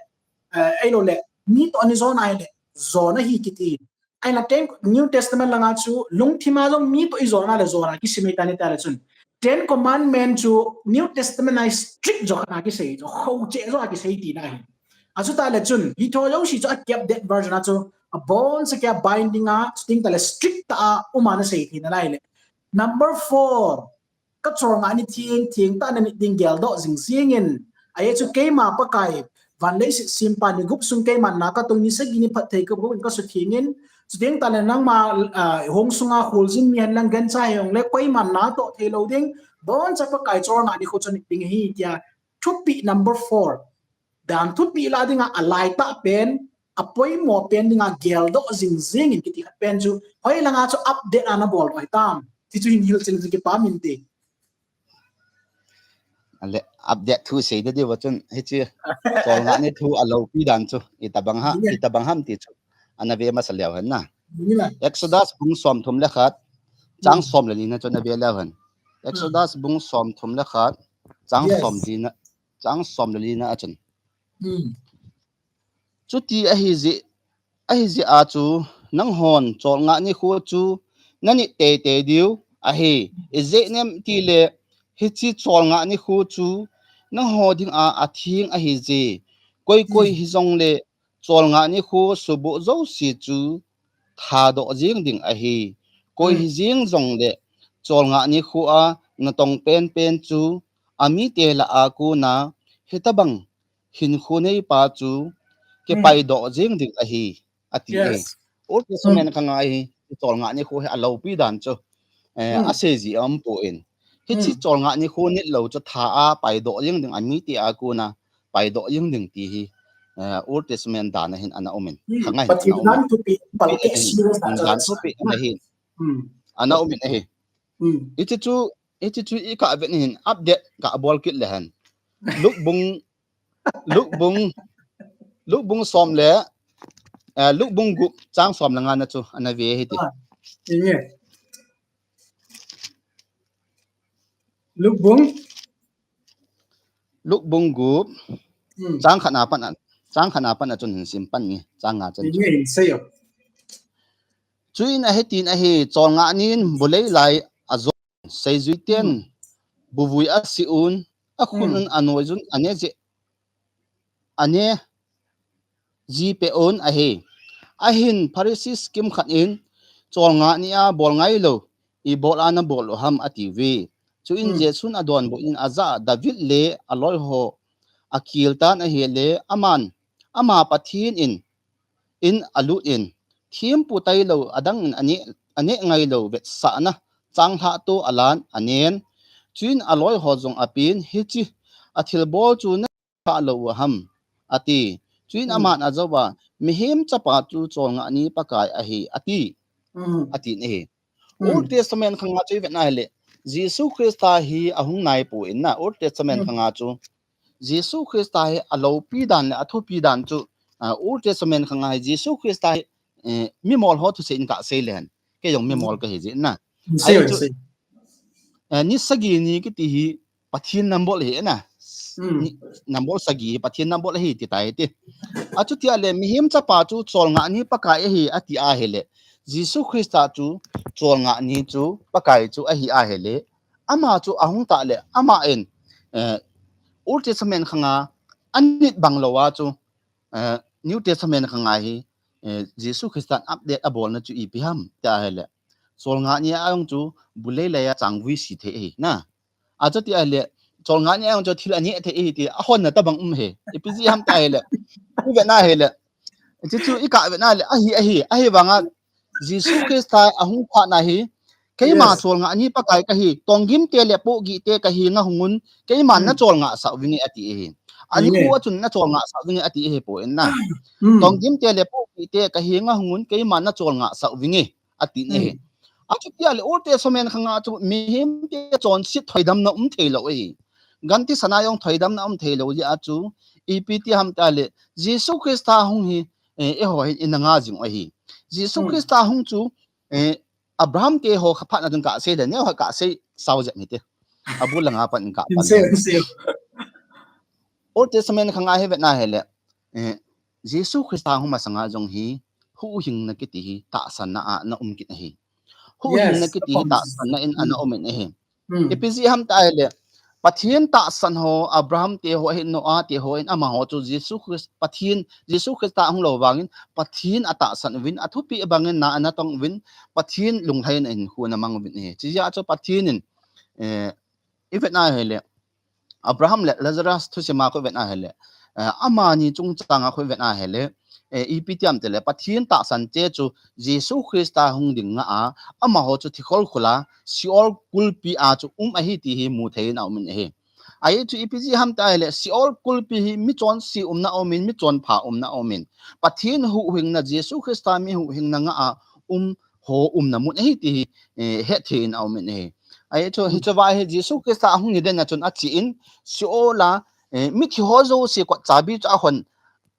eh, ahilou le mi toh ana jon ahile, jon ahi kiti. Ahina Ten, New Testament langa chu lungthim a jong mi toh ijon a le jon a kisim ahitai nati le chun, Ten Commandment chu New Testament a strict joh khat a kisei, joh khohcheh joh a kisei tina ahi. Achutah le chun hiche jouse chu akiupdate version a chu abonchauvin binding a, chuteng tahle strict tah a um a na sei thei nalai le. Number four, ka cholngah ni theng, thengtah a na nit ding geldoh jing jing in. Ajeh chu keima Pakai, van leiset sempa, ni gup sung keiman na katong, ni sagi ni phatthei kabol in kasutheng in. Chuteng tahle nangma, ah, hong sunga kholjin mi hen lang gancha hijongle koiman natoh thei lou ding. Aboncha Pakai cholngah nikho chu nit ding ahi tia. Thupeh number four. Dan thupeh lah dinga alaitah pen, apoimo pen dinga geldoh jing jing in kiti khat pen chu hoilanga chu update ana bol ahitam? Ti chu hin hilchen chu kipah inte. Ale, update thu sei da diu va chun, hichi, cholngah ni thu a lopi dan chu, itabang ha, itabang ham ti chu, ana ve masa leu hen na. Exodus bung som thum le khat, chang som le li na chu ana ve leu hen. Exodus bung som thum le khat, chang som li na, chang som le li na a chun. Chuti ahi jeh, ahi jeh a chu, nanghon cholngah nikho chu nanit teitei diu ahi. Ijeh inem itile, hichi cholngah nikho chu nangho dinga atheng ahi jeh. Koi koi hijongle cholngah nikho suboh jouse chu thadoh jeng ding ahi. Koi hijeng jongle cholngah nikho a natong penpen chu amite lah a kona hitabang hinkho neipa chu kipaidoh jeng ding ahi, ati e. Old Testament khanga hi, cholngah nikho hi a lopi dan chu, eh, asei ji aumpoi. Hichi cholngah nikho nit lou chu tha a paidoh jeng ding, amite a kona paidoh jeng ding ti hi, eh, Old Testament dan a hin ana um in. Khanga hin ana um in. Pathen dan thupi, Pathen dan thupi ana hin. Ana um in ahi. Hichi chu, hichi chu i kah vet hin update kah bol kit le hen. Luke bung, Luke bung, Luke bung som le, eh, Luke bung gup chang som le nga na chu ana ve hiti. Luke bung? Luke bung gup, chang khat na pan a, chang khat na pan a chun hin sim pan ni, chang nga chan chu. Chuin ahi tin ahi, cholngah nin bulei lai a jo seijui ten buvui a si un, a khun un a noi jun a ne je, a ne ji pe un ahi. Ahin Pharisee kimkhat in, cholngah ni a bol ngai lou, i bol a na bol u ham ati ve. Chuin Jesun a donbut in a jah a David le a loi ho a kil tan ahi le, aman, ama Pathen in in a lut in, thempu tailou adang in a neh, a neh ngailou vetsahna changlhah to a lan a nen. Chuin a loi ho jong a pen, hichi a thilbol chu na kha lou u ham, ati. Chuin aman a jou a, mihem chapa chu cholngah ni Pakai ahi, ati. Ati in ahi. Old Testament khanga chu i vet na hile, Jesu Christa hi a hung nai poi na, Old Testament khanga chu. Jesu Christa hi a lopi dan le a thupi dan chu, ah, Old Testament khanga hi Jesu Christa hi, eh, mimol ho thusei in ka sei le hen. Kei jong mimol ka hi jeh na. Ahi chu, eh, ni sagi ni kiti hi Pathen nam bol ahi na. Ni, nam bol sagi hi Pathen nam bol ahi ti tai ti. A chuti a le mihem chapa chu cholngah ni Pakai ahi ati a hile, Jesu Christa chu cholngah ni chu Pakai chu ahi a hile, ama chu a hung tah le, ama in, eh, Old Testament khanga a nit bang lou a chu, eh, New Testament khanga hi, eh, Jesu Christa in update a bolna chu ipi ham ti a hile, cholngah ni a jong chu bulei lai a changvui si thei ahi na. A chuti a le, cholngah ni a jong chu thil a neh thei ahi ti a honna tabang um ahi. Ipi jeh ham ti a hile, i vet na hile, chu chu i kah vet na le, ahi, ahi, ahi vanga Jesu Christa a hung phat na hi, keima cholngah ni Pakai ka hi, tonggim te le pohgih te ka henga hung un, keiman na cholngah sah uvinge ati ahi. A nikho a chun na cholngah sah uvinge ati ahi poi na. Tonggim te le pohgih te ka henga hung un, keiman na cholngah sah uvinge ati in ahi. A chuti a le Old Testament khanga chu mihem te chonset thoidamna um thei lou ahi. Gan thisan a jong thoidamna um thei lou jeh a chu, ipi ti ham ti a le, Jesu Christa hung hi, eh, eiho hin i na nga jing u ahi. Jesu Christa hung chu, eh, Abraham te ho kha phat na ding ka sei le, neo kha ka sei sao jep hite. A bul langa pan in ka pan. Old Testament khanga hi vet na hile, eh, Jesu Christa hung masanga jong hi, huhhingna kiti hi tahsanna a na um kit ahi. Huhhingna kiti hi tahsanna in ana um in ahi. Ipi jeh ham ti a hile, Pathen tahsan ho, Abraham te ho ahin, Noah te ho ahin, amaho chu Jesu Christ, Pathen, Jesu Christa hung lou vangin, Pathen a tahsan uvin, a thupeh bangin na ana tong uvin, Pathen lunglhaina in khu ana mang uvin ahi. Chujeh a chu Pathen in, eh, i vet na hile, Abraham le Lazarus thusim a khu i vet na hile, eh, amani chungchang a khu i vet na hile, eh, ipi ti ham ti le, Pathen tahsan te chu Jesu Christa hung ding nga a, amaho chu thikhol khul a, Sheol kulpi a chu um ahi ti hi mu thei in a um in ahi. Ahi chu ipi jeh ham ti a hile, Sheol kulpi hi mi chonse umna a um in, mi chonpha umna a um in. Pathen huhhingna, Jesu Christa mi huhhingna nga a um ho umna mun ahi ti hi, eh, hetthei in aum in ahi. Ahi chu, hichu va hi Jesu Christa ahung hi den a chun achi in, Sheol a, eh, mithi ho jouse kot chabi chu ahon,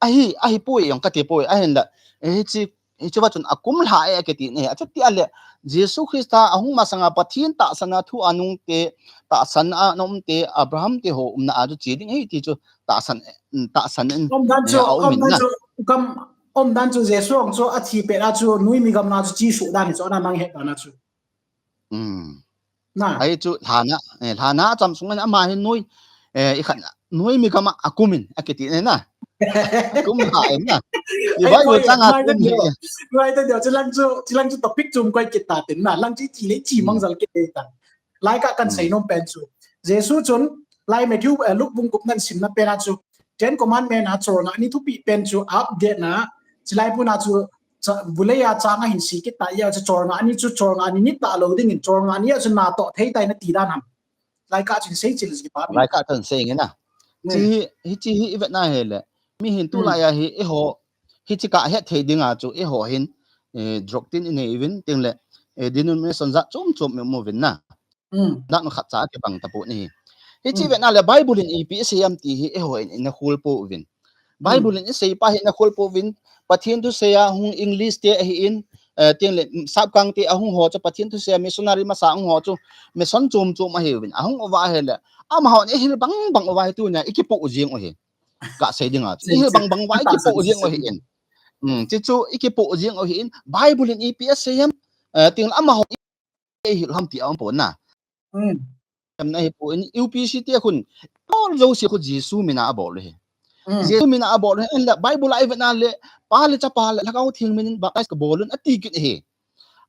ahi, ahipoi jong kati poi, ahinla, eh, hichi, hichu va chun akum lha e akiti in ahi. Achuti ahile, Jesu Christa ahung masanga Pathen tahsan a thu anung te, tahsan a nom te, Abraham te ho umna a chu che ding ahi ti chu tahsan, tahsan in, Umdan chu, eh, aum in umdan na. Chu, kam, umdan chu Jesu ang chu athi pet a chu noimi gam na chu che suh dan hi chu ana mang het dan a chu. Hmm. Na. Ahi chu lhana, eh, lhana cham sung in ama hi noi, eh, i khat noimi gam a akum in akiti ne na. Akum ha in na. I Ahi, Bible chang a kum hi. Right, right, chulang chu, chulang chu topic chom koi kit ta tin na. Lang chu chi le chi mang jal kit ta. Lai ka kan sei nom pen chu. Jesu chun, lai Matthew, eh, Luke bung gup nan simna pen a chu, Ten Commandment a cholngah ni thupi pen chu update na, chilai puna chu, cha, bulei a chang a hin si kit ta, ia chu cholngah ni chu, cholngah ni ni ta lo ding in, cholngah ni a chu na toh thei tai na ti dan ham. Lai ka chun sei chil ji pa mi. Lai ka chun sei nge na. Hmm. Chi hi, hichi hi i vet na hile. Mi hin tu lai a hi, eiho, hichi ka hetthei ding a chu, eiho hin, eh, drok tin i nei uvin, ting le, eh, denomination jat chom chom i um uvin na. Hmm. Dak nu khat cha kibang tapon ahi. Hichi vet na le Bible in ipi asei am ti hi eiho in ina khol pouvin. Bible in isei pa hi ina khol pouvin. Pathen thusei a hung English te ahi in, eh, ting le, mm, sapkang te ahung ho chu Pathen thusei a missionary masa ahung ho chu mission chom chom ahiuvin. Ahung uva ahile, amahon ihil bang bang uva hi tunia ikipoh jing u hi. Ka sei ding a chu. Ihil bang bang uva ikipoh jing u hi in. Hmm, chi chu ikipoh jing u hi in. Bible in ipi asei am, eh, ting le amaho ihil ham ti aum pon na. Hmm. Em na hi pon, U P C te khun, bol jouse khu Jesu min a abol u hi. Hmm. Jesu min a abol u hi, en le Bible a i vet na le, Pa le Chapa le Lhagao Theng min in baptize ka bol un ati kit hi.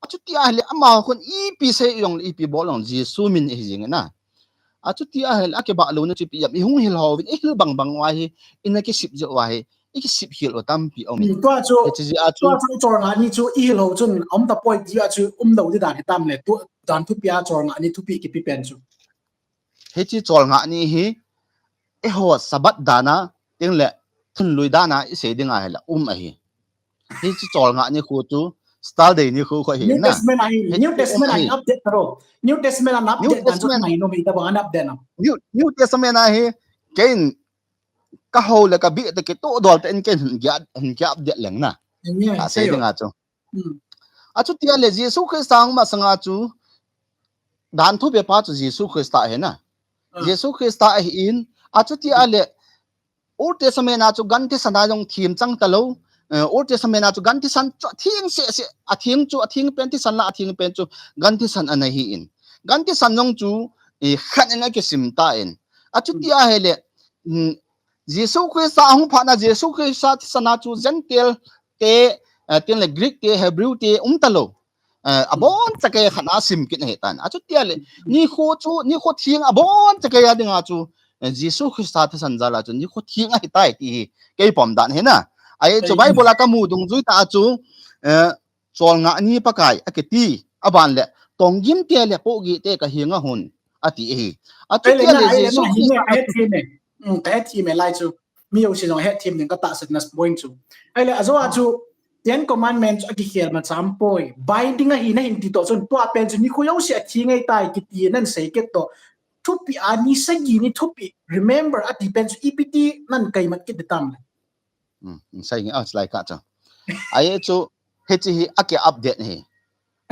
Achuti ahile, ama khun ipi sei jong le, ipi bol jong le, Jesu min hi jing na. Achuti ahile, akibah louna chu ipi ham, i hung hil ho uvin, ihil bang bang uva hi, ina kisip jeh uva hi, i kisip hel u tampi aum in. Hmm, tua chu, hichi jeh a chu, tua chu cholngah ni chu ihil ho chun aum tapoi ti a chu um lou di dan hi tam le, tu dan thupi a cholngah ni thupi kipi pen chu. Hichi cholngah ni hi, eiho Sabbath dan a, ting le, thunlui dan a, isei ding ahile, um ahi. Hichi cholngah ni khu chu, Saturday ni khu khu hi na. New Testament ahi, New Testament ahi, update taro. New Testament a update dan chu ahi nom hi ta bang an update na. New, New Testament ahi, kein ka ho le ka bih te kitoh dol te in ken hin ki, hin ki update leng na. Ka sei ding a chu. Hmm. Achuti ahile Jesu Christa hung masanga chu dan thupi pa chu Jesu Christa ahi na. Ah. Jesu Christa ahi in, achuti ahile Old Testament a chu gan thisan a jong thim chang ta lou. Eh, Old Testament a chu gan thisan chu atheng seh seh, atheng chu atheng pen thisan la atheng pen chu gan thisan ana hi in. Gan thisan jong chu, eh, khat in akisim ta in. Achuti ahile, mm, Jesu Christa ahung phat na, Jesu Christa thisan a chu Gentile te, eh, tin le Greek te, Hebrew te um ta lou. Eh, abon chakei khat a sim kit na hi tan. Achuti ahile, nikho chu, nikho theng abon chakei a ding a chu, eh, Jesu Christa thisan jal a chu, nikho theng ahi tai ti hi, kei pom dan hi na. Ahi chu Bible a ka mu dungjui ta a chu, eh, cholngah ni Pakai akiti, aban le, tonggim te le pohgih te ka henga hon, ati ahi. Achuti ahile Jesu Christa a chu. Hmm, ka hethem e lai chu. Mi jouse jong hethem ding ka tahsan na point chu. Ahile, ajo a chu, Ten Commandment chu akikhel ma cham poi. Binding ahi na hin ti toh chun, tua pen chu nikho jouse a theng ahi tai kiti nan sei kit toh. Thupi a ni sagi ni thupi, remember ati pen chu ipi ti nan kaimat kit di tam le. Hmm, sei nge, ah, slide ka chu. Ahi chu, hichi hi aki update hi.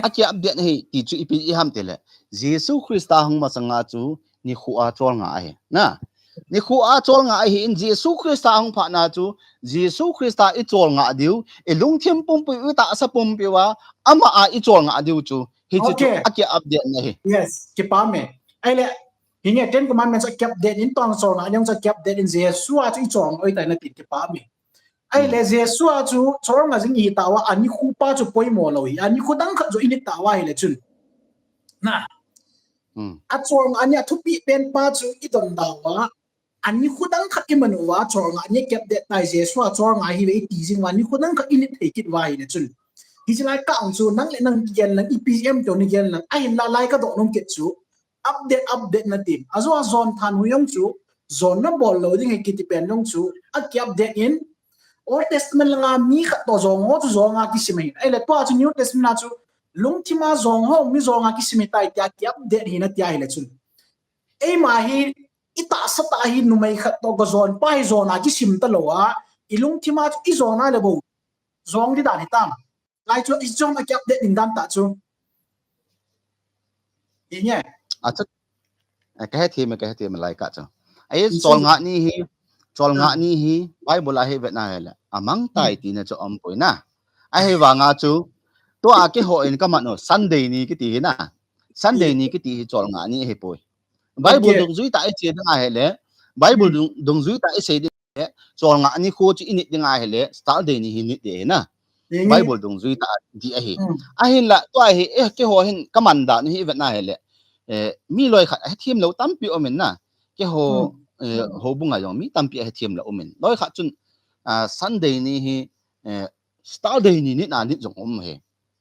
Aki update hi, ti chu ipi i ham ti le. Jesu Christa hung masanga chu, nikho a cholngah ahi. Na, nikho a cholngah ahi in Jesu Christa hung phat na chu, Jesu Christa i cholngah diu, i lungthim pumpi, i tahsa pumpi uva, ama a i cholngah diu chu, hichi chu aki update na hi. Yes, kipah e. Ahile, hinge Ten Commandments a ki update in, tong cholngah jong chu ki update in, Jesu a chu i cholngah ahi tai na tin kipah e. Ahile Jesu a chu cholngah jing ihi tauva, a nikho pa chu poimo lou hi, a nikho dang khat chu i nit tauva ahile chun. Na. Hmm. A cholngah ni a thupi pen pa chu i don tauva, a nikho dang khat i man uva, cholngah ni ki update tai, Jesu a cholngah ahi ve i ti jing uva, nikho dang khat i nit thei kit uva ahile chun. Hichi lai ka ang chu, nang le nang kigen lang, ipi em to ni gen lang, ahinla lai ka doh nom kit chu. Update, update na tin. Ajo a John Thanhui jong chu, John na bol lou ding ahi kiti pen jong chu, aki update in, Old Testament langa mi khat toh jong ho chu jong a kisim ahi. Ahile tua chu New Testament a chu, Lungthima jong ho, mi jonga kisim hitai tia ki update hina tia hile chun. Eima hi, itahsa tah hi numei khat toh gajon pa hi jona kisim talou a, ilungthima chu ijona le bou jong di dan hitam. Lai chu ijona ki update ding dan tah chu. Inge. Acha. Kahethem, kahethem lai kah chu. Ai, cholngah ni hi, cholngah ni hi, Bible a hi vetna hile amang tai tina chu umpoi na. Ahivanga chu, tua keiho in kaman u, Sunday ni kiti hi na. Sunday ni kiti hi cholngah ni ahipoi. Bible dungjui tah iche ding ahile, Bible dung, dungjui tah isei ding le, cholngah nikho chu init ding ahile, Saturday ni hi nit ding ahi na. Bible dungjui tah ding ahi. Ahinla, tua hi, eh, keiho hin kaman dan hi vetna hile, eh, mi loi khat ahethem lou tampi umin na. Keiho, eh, houbung a jong mi tampi ahethem lou umin. Loi khat chun, ah, Sunday ni hi, eh, Saturday ni nitna nit jong um ahi.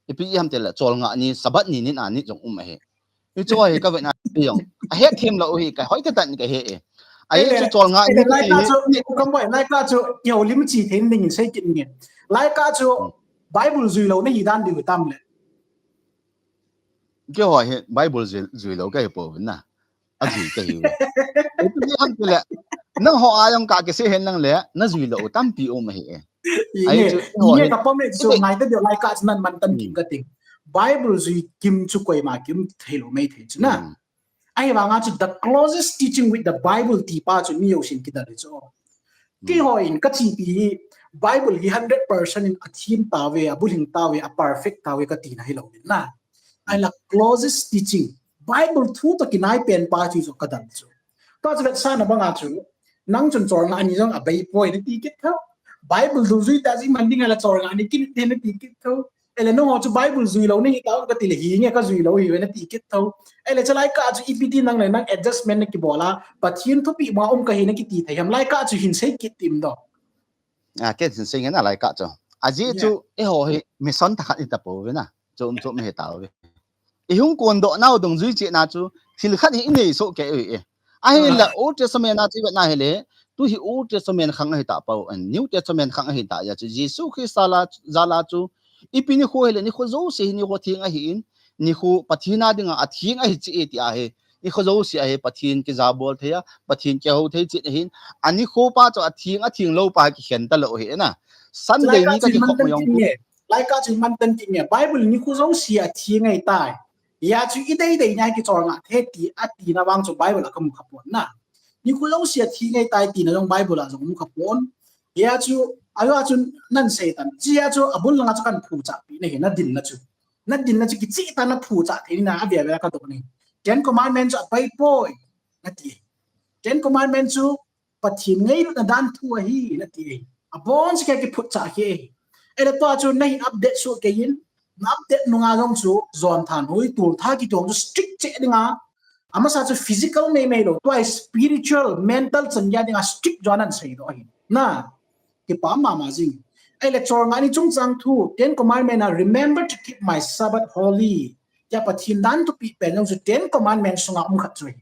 Ipi ham tile, cholngah ni, Sabbath ni nitna nit jong um ahi. Hichu hi kavetna jong ahethem lou hi, ka hoi tah tah in kahe e. Ai chu cholngah ni, lai kah chu, ni u kam boi, lai kah chu iho lim chi thei ding in sei kit nge. Lai kah chu Bible jui lou nahi dan diu tam le. Keiho hi Bible jui, jui lou kahi pouvin na. Ajui kahi. Ipi ham tile, nangho a jong ka kisei hen lang le, najui lou tampi um ahi e. Ai chu, inge ka pom e chu, ngai ta deu lai kah chu nan man tan king kating. Bible jui kim chu koima kim thei lou mei thei chu na. Ahivanga chu the closest teaching with the Bible ti pa chu mi jousen kidal hi chu. Keiho in kachepi hi Bible hi hundred percent in athem tauve, abulhing tauve, aperfect tauve katina hilou in na. Ahinla closest teaching. Bible thu toh kinai pen pa chu chu kadal chu. Tua chu vetsahna banga chu. Nang chun cholngah ni jong abei poi nati kit thou. Bible dungjui tah jong man ding ahile cholngah ni kinit ding nati kit thou. Ele nangho chu Bible jui lou nahi tao kati le hinge kajui lou hive nati kit thou. Ele chu lai kah chu ipi ti nang le nang adjustment nakibol a. Pathen thupeh ma um kahi nakiti thei ham lai kah chu hin sei kit tim do. A, ken hin sei nge na lai kah chu. Ajeh chu eiho hi mission thakhat ita pouve na. Chom chom hi tauve. Ihung kondoh nau dungjui cheh na chu thil khat hi inei soh kei u e. Ahinla Old Testament a chu ivet na hile, tu hi Old Testament khang ahi tapou, New Testament khang ahi ta jeh chu Jesu Christa la, jal a chu ipi nikho hile nikho jouse hi nikho theng ahin, nikho Pathen a dinga atheng ahi cheh e ti ahi. Nikho jouse a hi Pathen kijabol thei a, Pathen kihou thei cheh ahin, anikho pa chu atheng, atheng lou pa kikhen talou ahi na. Sunday ni kakikhop jong chu. Lai kah chu man tan kit nge, Bible nikho jouse atheng ahi tai. Hia chu idei dei nia kicholngah thei ti, atina vang chu Bible a kamu kha pon na. Nikho jouse atheng ahi tai tina jong Bible a jong mu kha pon. Hia chu, ajo a chu nan sei tan. Hia chu abul langa chu kan phuchah pi nahi nadinna chu. Nadinna chu kicheh tah a naphuchah thei na avia via kadoh ni. Ten Commandment chu apai poi nati. Ten Commandment chu Pathen ngailutna dan thu ahi nati. Aboncha kei kiphutchah kei. Ele tua chu nahin update soh kei in, na update nunga jong chu jon thanhoi, toltha kiti jong chu strict cheh dinga. Amasa chu physical mei mei lou, tua spiritual, mental chan gei dinga strict jong ahin seidoh ahi. Na, kipa mama jing. Ele cholngah ni chungchang thu, Ten Commandment a, remember to keep my Sabbath holy. Tia Pathen dan thupeh pen jong chu Ten Commandment sunga um khat chu ahi.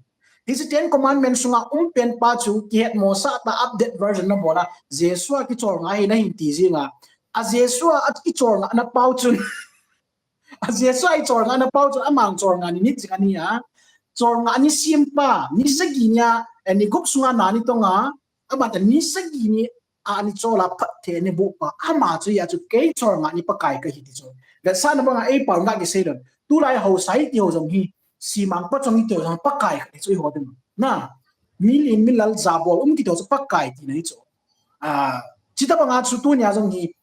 Hiche Ten Commandment sunga um pen pa chu kihetmosah tah update version nabol a, Jesu a kicholngah ahi nahin ti jing a. A Jesu a icholngahna pau chun. A Jesu a icholngahna pau chun amang cholngah ni nit jing ahi a. Cholngah ni sempa, ni sagi nia, eh, ni gup sunga na ni tong a, aban ta ni sagi ni a ni chol a phatthei ni boh pa, ama chu hia chu kei cholngah ni Pakai kahi ti chu. Vetsahna banga ei pau nga kisei lon. Tulai haosa iti ho jong hi, simang pachong iti ho jong Pakai khat hi chu eiho ding. Na, mi lin mi lal jabol um kiti ho chu Pakai tina hi chu. A, chuti banga chu tunia jong hi,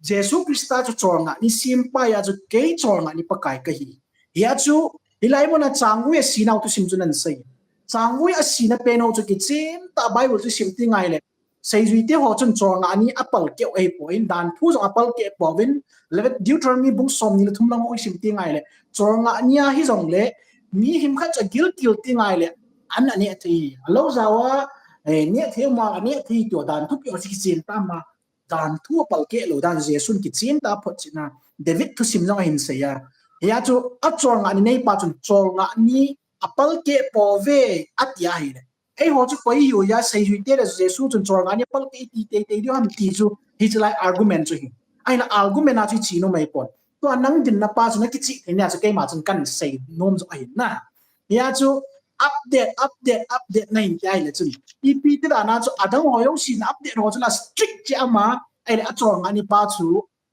Jesu Christa chu cholngah ni sempa hia chu kei cholngah ni Pakai kahi. Hia chu, hilai muna Changvui asinau thusim chu nan sei. Changvui asina pen ho chu kichen tah Bible chu sim ti ngai le. Seijuite ho chun cholngah ni apalkeh u ahipoi, dan thu jong apalkeh pouvin, Levit-, Deuteronomy bung somni le thum lang ho isim ti ngai le. Cholngah ni ahi jongle, mi himkhat chu agilkel ti ngai le, an aneh thei, alou jao a, eh, neh thei ma, aneh thei tia dan thupeh ho chu kichen tah ma. Dan thu apalkeh lou dan Jesun kichen tah a photchetna. David thusim jong ahin sei a. Hia chu acholngah ni neipa chun cholngah ni apalkeh pouve ati ahile. Eiho chu koi hiu hia seijuite le Jesu chun cholngah ni apalkeh iti teitei diu ham ti chu hiche lai argument chu hi. Ahinla argument a chu iche nom ahipon. Tua nang dinna pa chu na kichih thei nia chu keima chun kan sei nom jo ahin na. Hia chu update, update, update na hin ti ahile chun. Ipi ti dan a chu adang ho jouse na update ho chu la strict chi ama, ahile achom ngani pa chu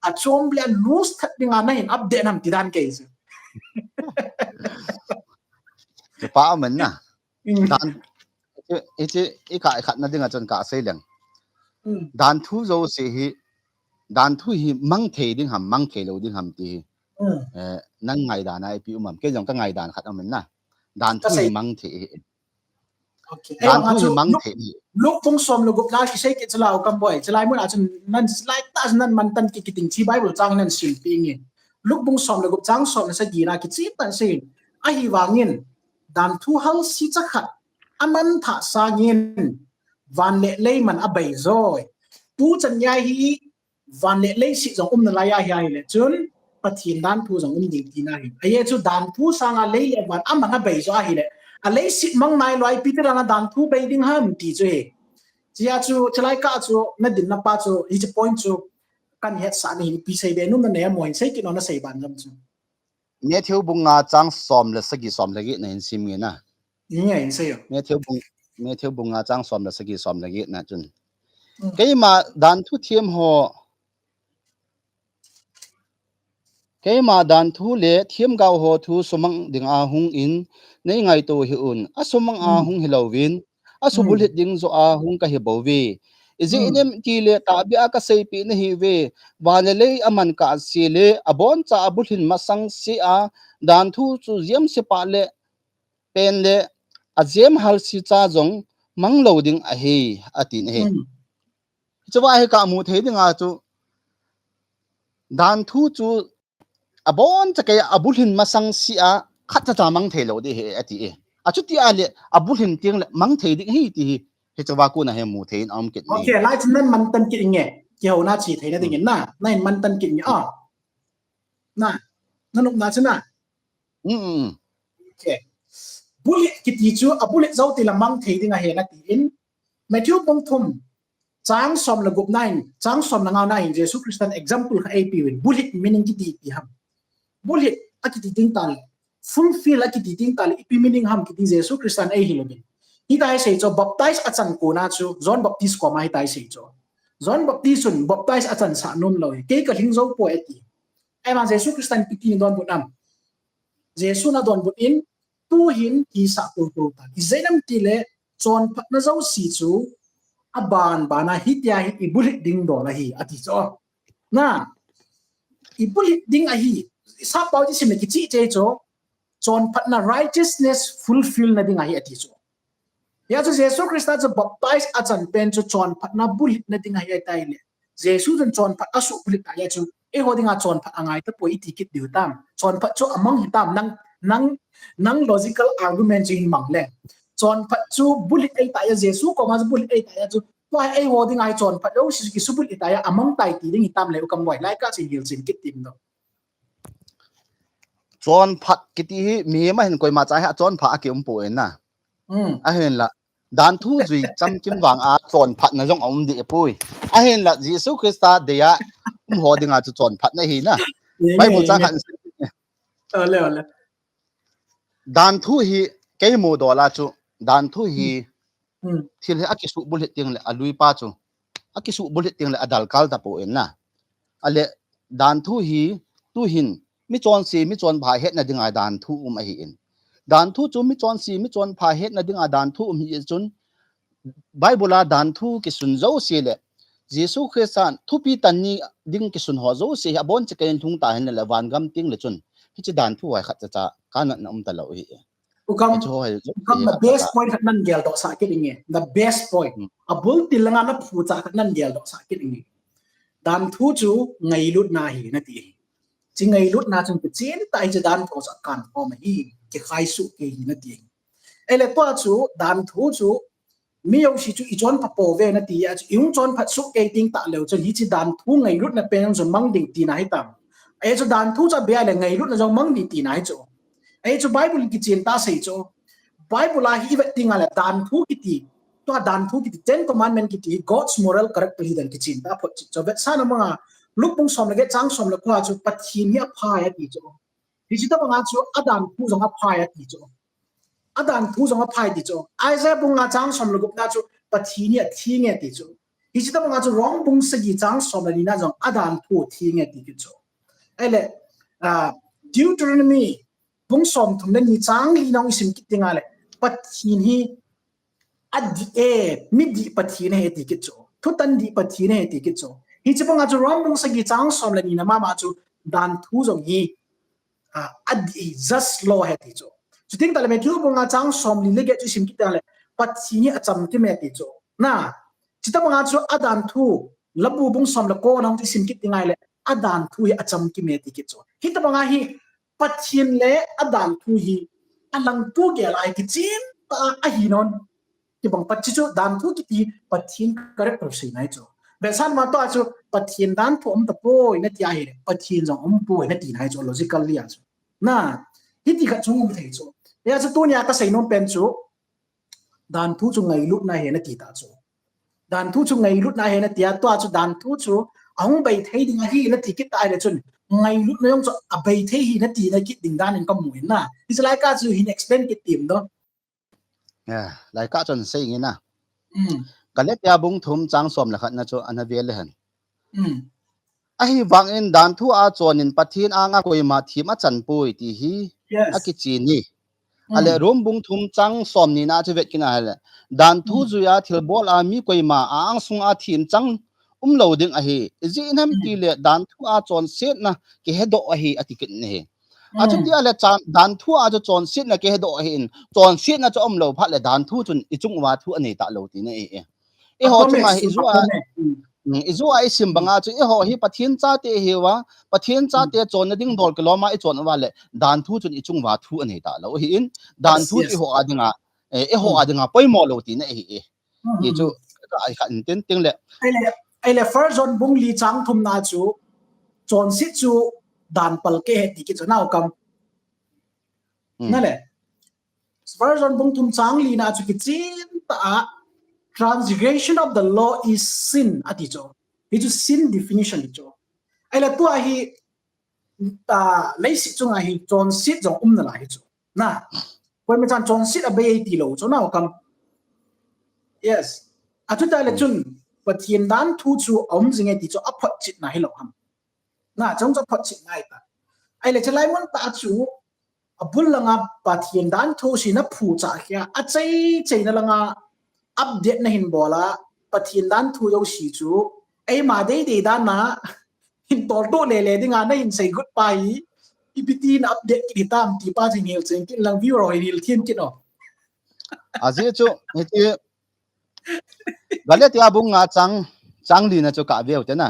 achom le loose that dinga na hin update nam ti dan kei chu. Kipa aman na. Dan, hiche, i ka khat na dinga chun ka sei leng. Dan thu jouse hi, dan thu hi mang thei ding ham, mang thei lo ding ham ti hi. Eh, nang ngaidan a ipi um am, kei jong ka ngaidan khat aman na. Dan thu hi mang thei hi. Dan thu hi mang thei hi. Luke bung som le gup na kisei kit chu la u kam boi. Chulai mun a chun nan slide ta nan man tan ki kiting chi Bible chang nan sim pi nge. Luke bung som le gup chang som le sagi na kichih tan sei. Ahivangin dan thu halsi cha khat aman thah sangin van le lei man abei joi. Tu chan nia hi van le leiset jong umna lai ahi ahile chun Pathen dan thu jong um ding tina hi. Ahi chu dan thu sanga lei le van aman abei jo ahile, a leiset mang nai loi ipi ti dan a dan thu bei ding ham ti chu hi. Chia chu chulai ka chu na dinna pa chu hiche point chu kan hetsah na hin ipi sei be nom na nei mo hin sei kit nom na sei ban jom chu. Matthew bung nga chang som le sagi, som le get na hin sim nge na. Nge hin sei yo. Matthew bung, Matthew bung nga chang som le sagi, som le get na chun. Keima dan thu thiam ho, keima dan thu le thiam gao ho thu sumang ding a hung in nei ngaito hih un. A sumang a hung hi louvin, a subulhit ding jo a hung ka hi bouve. Ijeh inem itile tahbeh a ka seipeh nahi uve. Van le lei aman kahse le aboncha abulhin masang se a dan thu chu jiam se pa le pen le ajiam halsi cha jong mang lo ding ahi, ati na hi. Chua hi ka mu thei dinga chu dan thu chu aboncha kei abulhin masang se a khat cha cha mang thei lo ding ahi ati e. Achuti ahile abulhin teng le mang thei ding ahi ti hi. Hichua kona hi mu thei in aum kit ni. Okay, lai chun nan man tan kit nge. Kihouna chi theina dingin na. Nan man tan kit nge. Ah. Na. Na nop na chu na. Okay. Bulhit kiti chu abulhit jou teng le mang thei ding ahi na tin. Matthew bung thum chang som le gup na hin, chang som le nga na hin Jesu Christan example khat eipe uvin. Bulhit meaning kiti ipi ham. Bulhit akiti ding tah le, fulfill akiti ding tah le, ipi meaning ham kiti Jesu Christan eihil uvin. Hitia asei chu baptize achan kona chu John Baptist koma hitia asei chu. John Baptist chun baptize achan sah nom lou hi. Kei ka lhing jou poi ati. Ahivang Jesu Christan ipi ti donbut am. Jesun adonbut in, tuhin hisah tultul tan. Ijeh inem itile chonphatna jouse chu aban bana hitia hi ibulhit ding dol ahi ati chu. Na, ibulhit ding ahi. Sappao chu sim le kichih cheh chu. Chonphatna righteousness fulfill na ding ahi ati chu. Hia chu Jesu Christa chu baptize achan pen chu chonphatna bulhitna ding ahi ahile. Jesu chun chonphat asuh bulhit tah le chu eiho dinga chonphat angai tapoi iti kit diu tam. Chonphat chu amang hitam nang, nang, nang logical argument chu hin mang le. Chonphat chu bulhit ahitah le Jesu koma chu bulhit ahitah le chu tua eiho dinga hi chonphat jouse chu kisubulhit tah le amang tai ti ding hitam le u kam boi lai ka chu hin hilchen kit tin do. Chonphat kiti hi mihem a hin koima cha hi achonphat a kium poi na. Ahinla dan thu jui chamkim vang a chonphatna jong aum deh poi. Ahinla Jesu Christa dei a um ho dinga chu chonphatna hi na. Bible chang khat. Dan thu hi kei mu dol a chu dan thu hi thil hi akisuh bulhit teng le alui pa chu akisuh bulhit teng le adalkal tapoi na. Ale dan thu hi tuhin michonse michonpha hetna dinga dan thu um ahin. Dan thu chu michonse michonpha hetna dinga dan thu um hi chun Bible a dan thu kisun jouse le Jesu Christan thupi tan ni ding kisun ho jouse hi abon cheh kei in lhung ta hin le vangam teng le chun hiche dan thu hoi khat cha cha kanatna um talou hi. U kam, u kam the best point khat nan geldoh sah kit inge. The best point. Abul til langa na phucha khat nan geldoh sah kit inge. Dan thu chu ngailutna hi nati. Hiche ngailutna chun kichen tah hiche dan thu chu akan khom ahi. Kikhai suh kei hi nati. Ahile tua chu dan thu chu mi jouse chu ichonpha pouve nati a chu ihung chonphat suh kei teng tah leu chun hiche dan thu ngailutna pen jong mang ding tina hitam. Ahi chu dan thu chu abei le ngailutna jong mang ding tina hi chu. Ahi chu Bible in kichen tah asei chu. Bible a hi ivet teng le dan thu kiti. Tua dan thu kiti Ten Commandment kiti God's moral character hi dan kichen tah phot chu. Chu vetsahna manga Luke bung som le get chang som le ko a chu Pathen hi aphai ati chu. Hiche tobang a chu adanthu jong aphai ati chu. Adanthu jong aphai ti chu. Isaiah bung nga chang som le gup na chu Pathen hi atheng e ti chu. Hiche tobang a chu Rom bung sagi chang som le ni na jong adanthu atheng e ti kit chu. Ahile, ah, Deuteronomy bung som thum le ni chang li na hung isim kit ding ahile, Pathen hi adih e, midih Pathen ahi ti kit chu. Thutan dih Pathen ahi ti kit chu. Hiche bang a chu Rom bung sagi chang som le ni na mama chu danthu jong hi, ah, adih, just law ahi ti chu. Chuteng tale Matthew bung nga chang som li le get chu isim kit ding ahile, Pathen hi achamkim e ti chu. Na, hiche tobang a chu adanthu, Labu bung som le ko na hung isim kit ding ahile, adanthu hi achamkim e ti kit chu. Hiche tobang a hi Pathen le adanthu hi alangto gel a hi kichen tah a ahi nom. Kibang pat chu danthu kiti Pathen character seina ahi chu. Vetsahna toh a chu Pathen danthu aum tapoi nati ahile, Pathen jong aumpoi nati na ahi chu, logically a chu. Na, hiti khat chu um thei chu. Hia chu tunia kasei nom pen chu, danthu chu ngailutna ahi nati ta chu. Danthu chu ngailutna ahi nati a, tua chu danthu chu ahung bei thei ding ahi nati kit ta ahile chun, ngailutna jong chu abei thei ahi nati na kit ding dan in kamu in na. Hiche lai kah chu hin explain kit tim do. Ya, lai kah chun sei nge na. Mm. Galatia bung thum chang som le khat na chu ana ve le hen. Mm. Ahivangin danthu a chonin Pathen anga koima them achan poi ti hi, yes, akichen e. Mm. Ale Rom bung thum chang som ni na chu vet kit na ahile, danthu, mm, juiya thilbol a mi koima a angsunga themchang umlou ding ahi. Ijeh inem, mm, tile danthu a chonsetna kihedoh ahi ati kit in ahi. Achuti, mm, ahile chan, danthu a chu chonsetna kihedoh ahin, chonsetna chu umlou phat le danthu chun ichung uva thu anei talou tina ahi e. Eiho chunga hi ijou a, mm, ijou a isim banga chu eiho hi Pathen chate ihiuva, Pathen chate chonna ding dol kilom a ichon uva le, danthu chun ichung uva thu anei talou ahin, danthu chu eiho a dinga, eh, eiho a dinga poimo lou tina ahi e. Ti chu, ka ai kha in tin ting le. Ahile, ahile First John bung li chang thum na chu, chonset chu dan pal kei ahi ti kit chu nao kam. Mm. Na le. First John bung thum chang li na chu kichen tah a, transgression of the law is sin, ati chu. Hi chu sin definition hi chu. Ahile tua hi, ah, leiset chunga hi chonset jong um nalai hi chu. Na, koima chan chonset abei e tilou chu nao kam. Yes. Achuti le, mm, chun, Pathen danthu chu aum jing e ti chu aphotchetna hilou ham. Na, chong chu aphotchetna ahi ta. Ahile chulai mun tah chu, abul langa Pathen danthu sina phucha khia, achai chaina langa update nahin bol a, Pathen danthu jouse chu, eima deidei dan a, hin toltoh lele dinga nahin seigot pa hi, ipi tin update kit hitam ti pa chu hin hil cheng kit lang viewer ho hin hil them kit o. Ajeh chu, hiti, Galatia bung nga chang, chang li na chu kave u te na.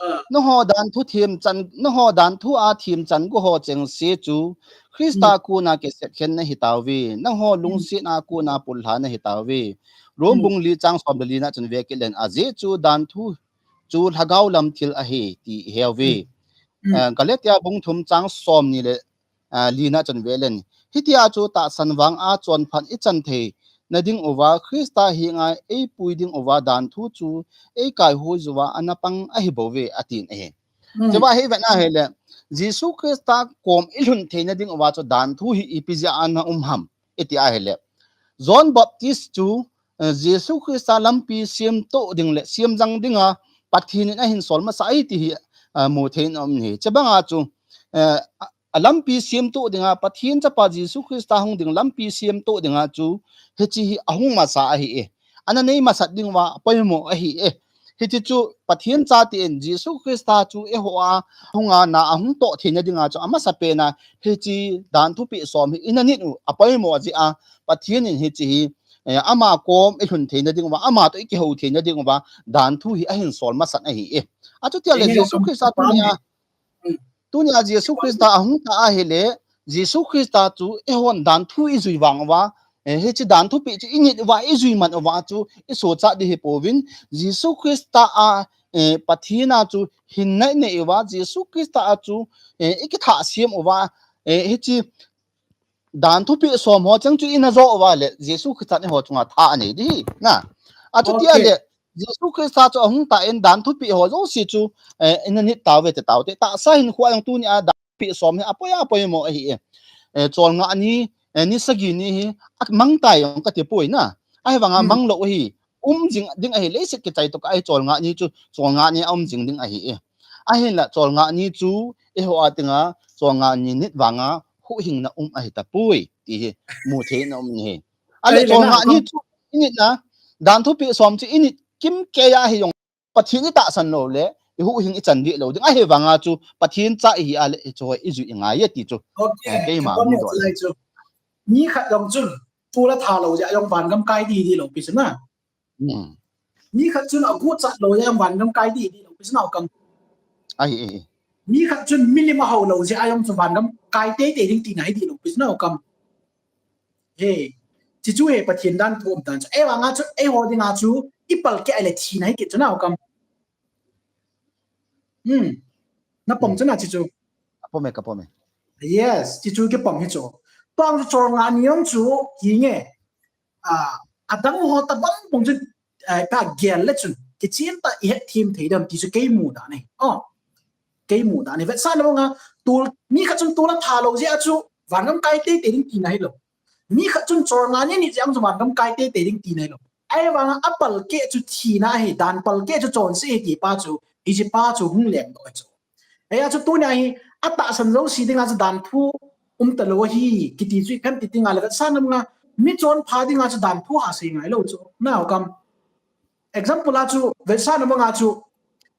Ah. Nangho danthu themchan, nangho danthu a themchan gu ho chengse chu Christa, mm, kona kisetkhen nahi tauve, nangho, mm, lungset a kona pullha nahi tauve. Rom, mm, bung li chang som le li na chun ve kit len, ajeh chu danthu chu lhagao lam thil ahi ti ihe uve. Mm. Mm. Eh, Galatia bung thum chang som ni le, ah, li na chun ve len. Hitia chu tahsan vang a chonphat ichan theina ding uva, Christa henga eipui ding uva danthu chu eikaihoi uva ana pang ahi bouve, atin ahi. Mm. Chua hi vet na ahile, Jesu Christa kom ilhun theina ding uva chu danthu hi ipi jeh a ana um ham iti ahile, John Baptist chu, eh, Jesu Christa lampi semtoh ding le semjang dinga Pathen in ahin sol masa ahi ti hi, eh, mu thei in aum ahi. Chubanga chu, eh, a, a lampi semtoh dinga, Pathen chapa Jesu Christa hung ding lampi semtoh dinga chu, hiche hi ahung masa ahi e. Ana nei masat ding uva apoimo ahi e. Hiche chu Pathen chate in Jesu Christa chu eiho a hunga na ahung toh theina dinga chu amasapen a hiche danthu peh som hi ina nit u apoimo jeh a Pathen in hiche hi, eh, ama kom ilhun theina ding uva, ama toh ikihou theina ding uva danthu hi ahin sol masat ahi e. Achuti le Jesu Christa tunia, tunia Jesu Christa ahung ta ahile, Jesu Christa chu eihon danthu ijui vang uva, eh, hiche danthu peh chu init uva, ijui man uva chu isochat ding hi pouvin, Jesu Christa a, eh, Pathen a chu hinna inei uva, Jesu Christa a chu, eh, ikithah sem uva, eh, hiche danthu peh som ho cheng chu ina jo uva le, Jesu Christa in eiho chunga tha anei ding ahi. Na, achuti le, Jesu Christa chu ahung tan dan thupeh ho jouse chu, eh, ina nit tauve ti taute. Tahsa hinkho a jong tunia dan thupeh som hi apoi apoi mo ahi e. Eh, cholngah ni, eh, ni sagi ni hi, a mang tai jong kati poi na. Ahivanga mang lou ahi. Um jing ding ahi, leiset kichai toh ka ahi cholngah ni chu, cholngah ni a um jing ding ahi e. Ahinla cholngah ni chu, eiho a dinga, cholngah ni nit vanga, huhhingna um ahi tapoi, ti hi, mu thei na um ni hi. Ale cholngah ni chu, i nit na, dan thupeh som chu i nit kimkei a hi jong, Pathen i tahsan lou le, i huhhing i chan dih lou ding. Ahivanga chu, Pathen cha i hi a le, i chu hoi i jui i ngai e ti chu. Okay, eh, keima ka pom mu e doh. Mi khat jong chun, tul a tha lou jeh a jong vangam kai dih dih lou pi chu na. Hmm. Mi khat chun aguh chat lou jeh a jong vangam kai dih dih lou pi chu na kam. Ai, ai, ai. Mi khat chun milim a hao lou jeh a jong chu vangam kai teitei ding tina hi dih lou pi chu na kam. He, chi chu he Pathen dan thu um dan chu. Ei vanga chu, eiho dinga chu, i palkeh a le thina hi kit chu na kam. Hmm. Na pom chu na chi chu. Ka pom e, ka pom e. Yes, chi chu kipom hi chu. Tuang chu cholngah ni jong chu, hi nge. A, adang ho tabang bang chu, eh, ka gel le chun. Kichen ta i het thim thei dem ti chu kei mu dan e. Oh. Kei mu dan e. Vetsahna banga, tul, mi khat chun tul a tha lou jeh a chu, vangam kai teitei ding tina hi lou. Mi khat chun cholngah ni nit jeh a chu vangam kai teitei ding tina hi lou. Ahivanga a palkeh chu thina hi, dan palkeh chu chonse hi ti pa chu, hiche pa chu hung leng doh chu. Hia chu tunia hi, a tahsan jouse dinga chu dan thu um talou hi, kiti chu i phem ti dinga le, vetsahna banga, mi chonpha dinga chu dan thu ha sei ngai lou chu. Na kam. Example a chu, vetsahna banga chu,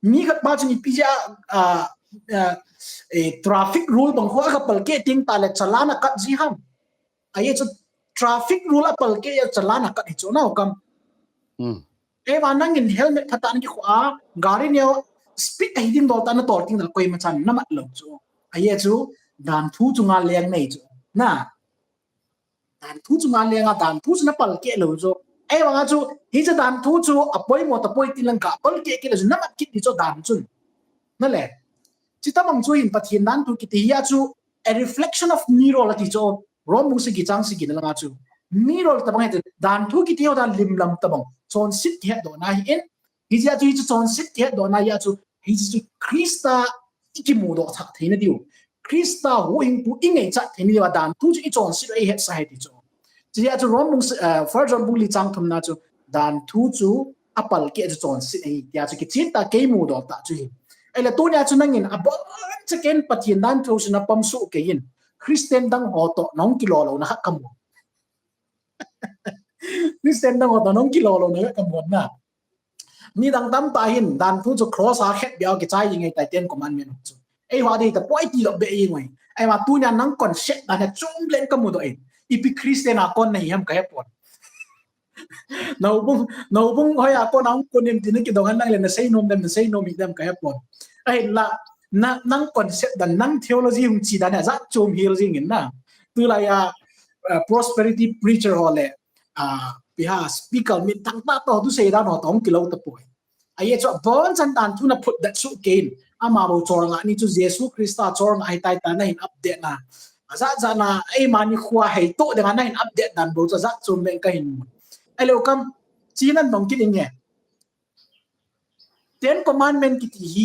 mi khat pa chu ipi jeh a, a, a, eh, traffic rule bang ho a ka palkeh ting ta le challan a kat ji ham. Ahi chu traffic rule a palkeh a challan a kat hi chu na kam. Hmm. Ei vang nangin helmet phatah na kikhoh a, gari neo speed ahi ding dol ta na tol ting na koima chan na mat lou chu. Ahi chu dan thu chu nga leng nei chu. Na. Dan thu chu nga leng a, dan thu chu na palkeh lou chu. Ei vanga chu, hiche dan thu chu apoi mo tapoi ti lang ka palkeh kit lou chu, na mat kit di chu dan chun. Na le. Chi tabang chu hin Pathen dan thu kiti hi a chu, a reflection of mirror a ti chu, Rom bung sagi chang sagi na langa chu. Mirror tabang hi chu, dan thu kiti ho dan lim lam tabang. Chonset kihet doh na hi in, Hijeh a chu hichu chonset kihet doh na hia chu, hichu Christa i kimu doh thah theina diu. Christa huhhingpu i ngaichat theina diu a dan thu chu i chonset u i hetsah e ti chu. Chujeh a chu Rom bung, eh, First John bung li chang thum na chu dan thu chu a palkeh chu chonset ahi tia chu kichen ta kei mu doh tah chu hi. Ahile tunia chu nangin abon chakin Pathen dan thu chu na pom soh kei in Christian dang ho toh nahung kilo lou na khat ka mu. Christian dang ho toh nahung kilo lou na khat ka mu na. Midang tamtah hin, dan thu chu cross a khet bia kichai ngai tai Ten Commandment chu. Eiho a dei tapoi ti doh be i ngoi. Ahivang tunia nang concept dan a chom leng ka mu doh in. Ipi Christian a kon nahi ham ka he pon. Naubung, naubung hoi a kon a hung kon em ti na kidong han nang le na sei nom dem, na sei nom hi dem ka he pon. Ahinla, na, nang concept dan, nang theology hung chi dan a jat chom hel jing in na. Tulai a, uh, prosperity preacher ho le, ah, ipi ham speaker min tamtah toh thusei dan ho toh hung kilo tapoi. Ahi chu abonchan dan thu na phutdet soh kei in. Ama bou cholngah ni chu Jesu Christa cholngah ahi tai tia na hin update na. Ajat jat na eima nikho a heitoh ding a na hin update dan bou chu ajat chom leng ka hin mu. Ahilou kam, chi nan dong kit inge. Ten Commandment kiti hi,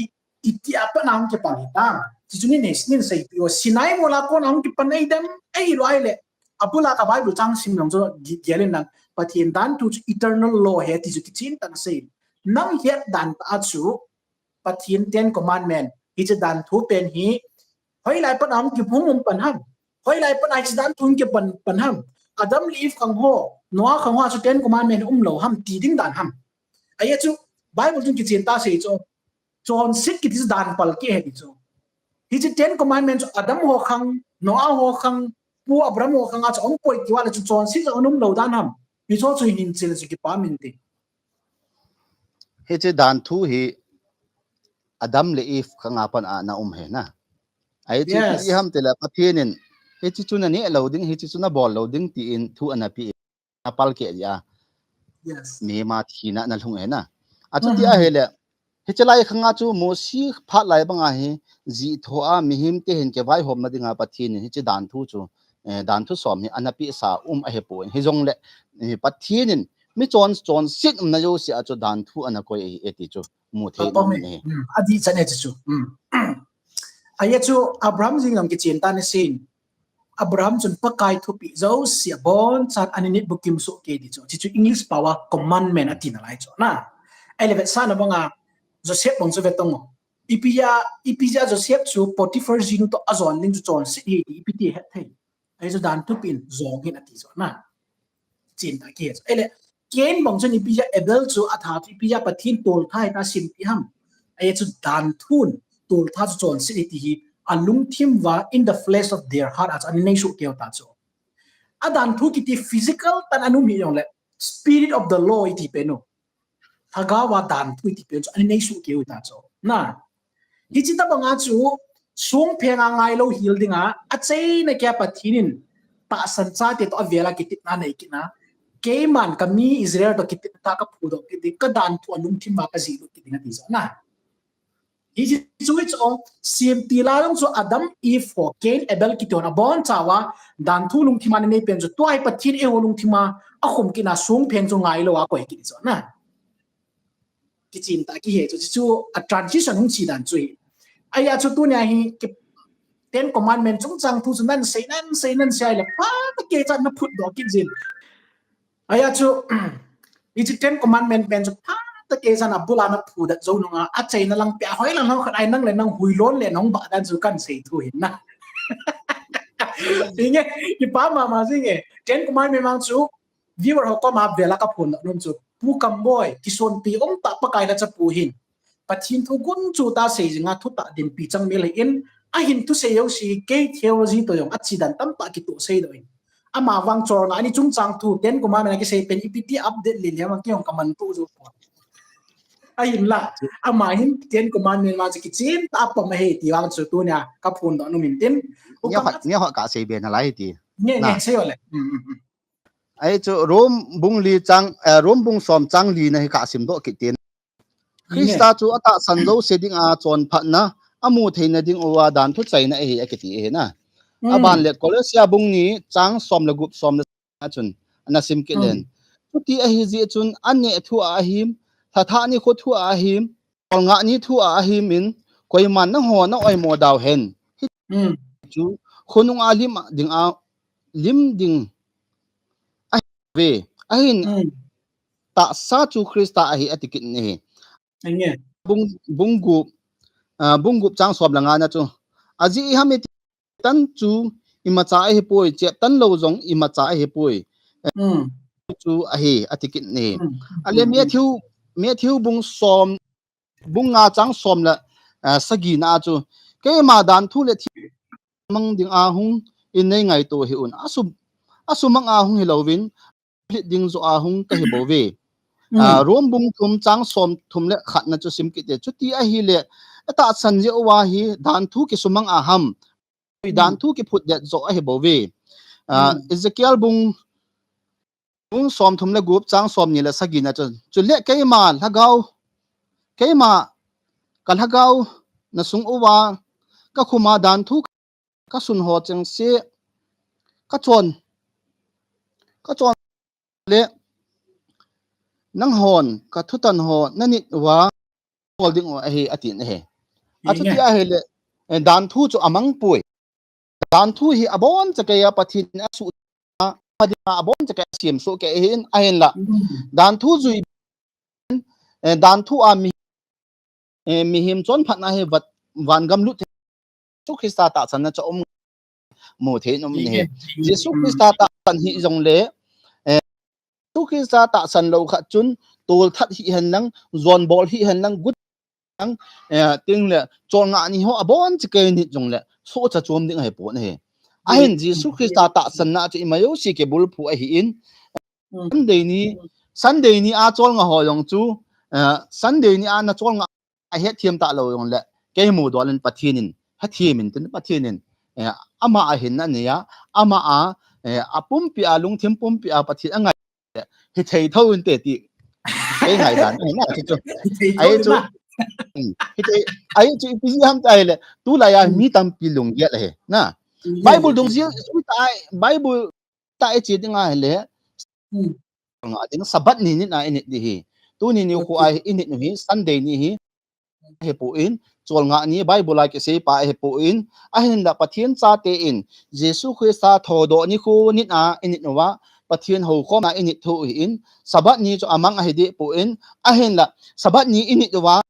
itia pat na hung kipan hitam. Chi chu nin, nin seipeh o, Sinai mol a kon a hung kipan ahi dem, ahilou ahile. Abul a ka Bible chang sim jong chu gi-, gel in lang, Pathen dan thu chu eternal law ahi ti chu kichen tah in asei. Nang het dan tah a chu, Pathen Ten Commandment, hiche dan thu pen hi, hoilai pat a hung ki, hung um pan ham. Hoilai pat a hiche dan thu hung kipan, pan ham. Adam le Eve khang ho, Noah khang ho a chu Ten Commandment um lou ham, ti ding dan ham. Ahi chu, Bible chun kichen tah a asei chu, chonset kiti chu dan palkeh ahi ti chu. Hiche Ten Commandment chu Adam ho khang, Noah ho khang, Pu Abraham ho khang a chu ahung poi kit uva le chu chonset chu ahung um lou dan ham. Hiche chu hin chen chu kipah min ti. Hiche dan thu hi Adam le Eve khang a pat a ana um ahi na. Ahi chu, yes, ipi ham tile Pathen in, hiche chu na neh lou ding, hiche chu na bol lou ding tin thu ana pe. Na palkeh dia. Yes. Mihem a thina na lhung ahi na. Achuti ahile, hiche lai khang a chu Mosi phat lai bang a hi, jih tho a mihem te hin kivaihom na ding a Pathen in hiche dan thu chu, eh, dan thu som hi ana pehsa um ahi poi. Hijongle, eh, Pathen in mi chon, chonset umna jouse a chu danthu ana koi ahi e ti chu mu thei nom e. Adih chan e chu chu. Ahi chu Abraham jing jong kichen ta ni sin. Abraham chun Pakai thupeh jouse abonchan ana nit bukim soh kei ti chu. Chu chu English pao a commandment ati nalai chu na. Ahile vetsahna banga Joseph bang chu ve tong o. Ipi a, ipi a Joseph chu Potiphar jinu toh ajon ding chu chonset ahi ti ipi ti het thei. Ahi chu danthu peh in jong hin ati chu na. Chen ta kihe chu. Ahile Cain bang chun ipi a Abel chu atha chu ipi a Pathen toltha hita simpi ham. Ahi chu danthun toltha chu chonset ahi ti hi alungthim uva in the flesh of their heart a chu ana nei soh kei u ta chu. Adanthu kiti physical tan ana um hijongle spirit of the law iti pen u. Lhagao a danthu iti pen chu ana nei soh kei u ta chu. Na. Hiche tabanga chu songpheng a ngailou hel dinga achaina kei a Pathen in tahsan chate toh avel a kitepna nei kit na. Keiman kami Israel toh kitepna tah kaphudoh kit ding, kadanthu alungthim uva kajihlut kit ding ati chu na. Hiche chu, hiche chu, semtil a jong chu Adam, Eve ho, Cain, Abel kiti hon abonchauva danthu lungthim a ana nei pen chu tua hi Pathen eiho lungthim a akhum kit na songpheng chu ngailou a koi kit chu na. Kichen ta kihe chu, chu a transition hung che dan chu hi. Ahi a chu tunia hi Ten Commandment chungchang thu chu nan sei, nan sei, nan sei le phatah kei chan na phutdoh kit jin. Ahi a chu, hiche Ten Commandment pen chu phatah kei chan abul a na phudet jou nunga, achaina lang pia hoi lang hoi khat ahi nang le nang huilon le nong ba dan chu kan sei thu hin na. Inge, kipa mama jing e. Ten Commandment vang chu, viewer ho koma vel a kaphondoh nom chu, Pu Kamboi, kisonpi um tah Pakai lhacha pu hin. Pathen thu gunchu tah sei jinga thutah dinpi chang mel ahin, ahin thusei jouse kei theology toh jong ache dan tamtah kitoh seidoh in. Ama vang cholngah ni chungchang thu, Ten Commandment a kisei pen ipi ti update le le vang kei jong kamanto jou pon. Ahinla, ama hin Ten Commandment vang chu kichen tah apom ahi ti vang chu tunia kaphondoh nom in tin. Neo khat, neo khat kasei be nalai ti. Nge, nge, sei o le. Ahi chu Rome bung li chang, eh, Rome bung som chang li na hi kasimdoh kit tin. Christa chu atahsan jouse dinga chonphatna amu theina diuva danthu chaina ahi akiti ahi na. Aban le Colossia bung ni chang som le gup som le a chun ana sim kit len. Chuti ahi jeh chun an neh thu a ahim, lhathah nikho thu a ahim, cholngah ni thu a ahim in koiman nangho na oimo dau hen. Hichu khonunga lim dinga, lim ding ahi ve. Ahin tahsa chu Christa ahi ati kit in ahi. Bung, bung gup, ah, bung gup chang som le nga na chu. Ajeh iham iti tan chu imacha ahipoi, chep tan lou jong imacha ahipoi. Chu ahi, ati kit in ahi. Ale Matthew, Matthew bung som, bung nga chang som le, ah, sagi na chu. Keima danthu le thimang dinga hung in nei ngaito hih un. Asum, asumang a hung hilouvin, lhit ding joh a hung kahi bouve. Ah, Rome bung thum chang som thum le khat na chu sim kit e. Chuti ahile, atahsan jeh uva hi danthu kisumang a ham. Danthu kiphutdet joh ahi bouve. Ah, Ezekiel bung, bung som thum le gup chang som ni le sagi na chu. Chule keima lhagao, keima ka lhagao na sung uva kakhum a danthu kasun ho chengse kachon, kachon le nanghon kathutan ho nanit uva bol ding u ahi atin ahi. Achuti ahile, eh, danthu chu amang poi. Danthu hi abonchakei a Pathen in asuh a, ama dinga abonchakei a asem soh kei ahin, ahinla. Danthu jui, eh, danthu a mi, eh, mihem chonphatna hi vat, vangam lut thei. Jesu Christa tahsanna chu um mu thei in um ahi. Jesu Christa tahsan hih jongle, eh, Jesu Christa tahsan lou khat chun tolthat hih hen lang, jonbol hih hen lang, gut lang, eh, tin le cholngah ni ho abonchakei nit jongle sohcha chom ding ahipon ahi. Ahin Jesu Christa tahsanna chu ima jouse kibulphu ahin, Sunday ni, Sunday ni a cholngah ho jong chu, eh, Sunday ni a na cholngah ahetthem talou jongle, kei mudol in Pathen in, hetthem in tin Pathen in, eh, ama a hinna anei a, ama a, eh, apumpi a lungthim pumpi a Pathen angai hithei thou inte ti. Kei ngaidan, ahi na, chu chu. Ahi chu. Hithei, ahi chu ipi jeh ham ti ahile, tulai a mi tampi lunggel ahi na. Bible dungjuia, Bible tah a iche ding ahile, Nga ding Sabbath ni nit a init di hi. Tuni nikho a init u hi Sunday ni hi. Ahipoi, cholngah ni Bible a kisei pa ahipoi, ahinla Pathen chate in Jesu Christa thodoh nikho nit a init uva Pathen houkhom a init thu ahin, Sabbath ni chu amang ahi deh poi, ahinla Sabbath ni init uva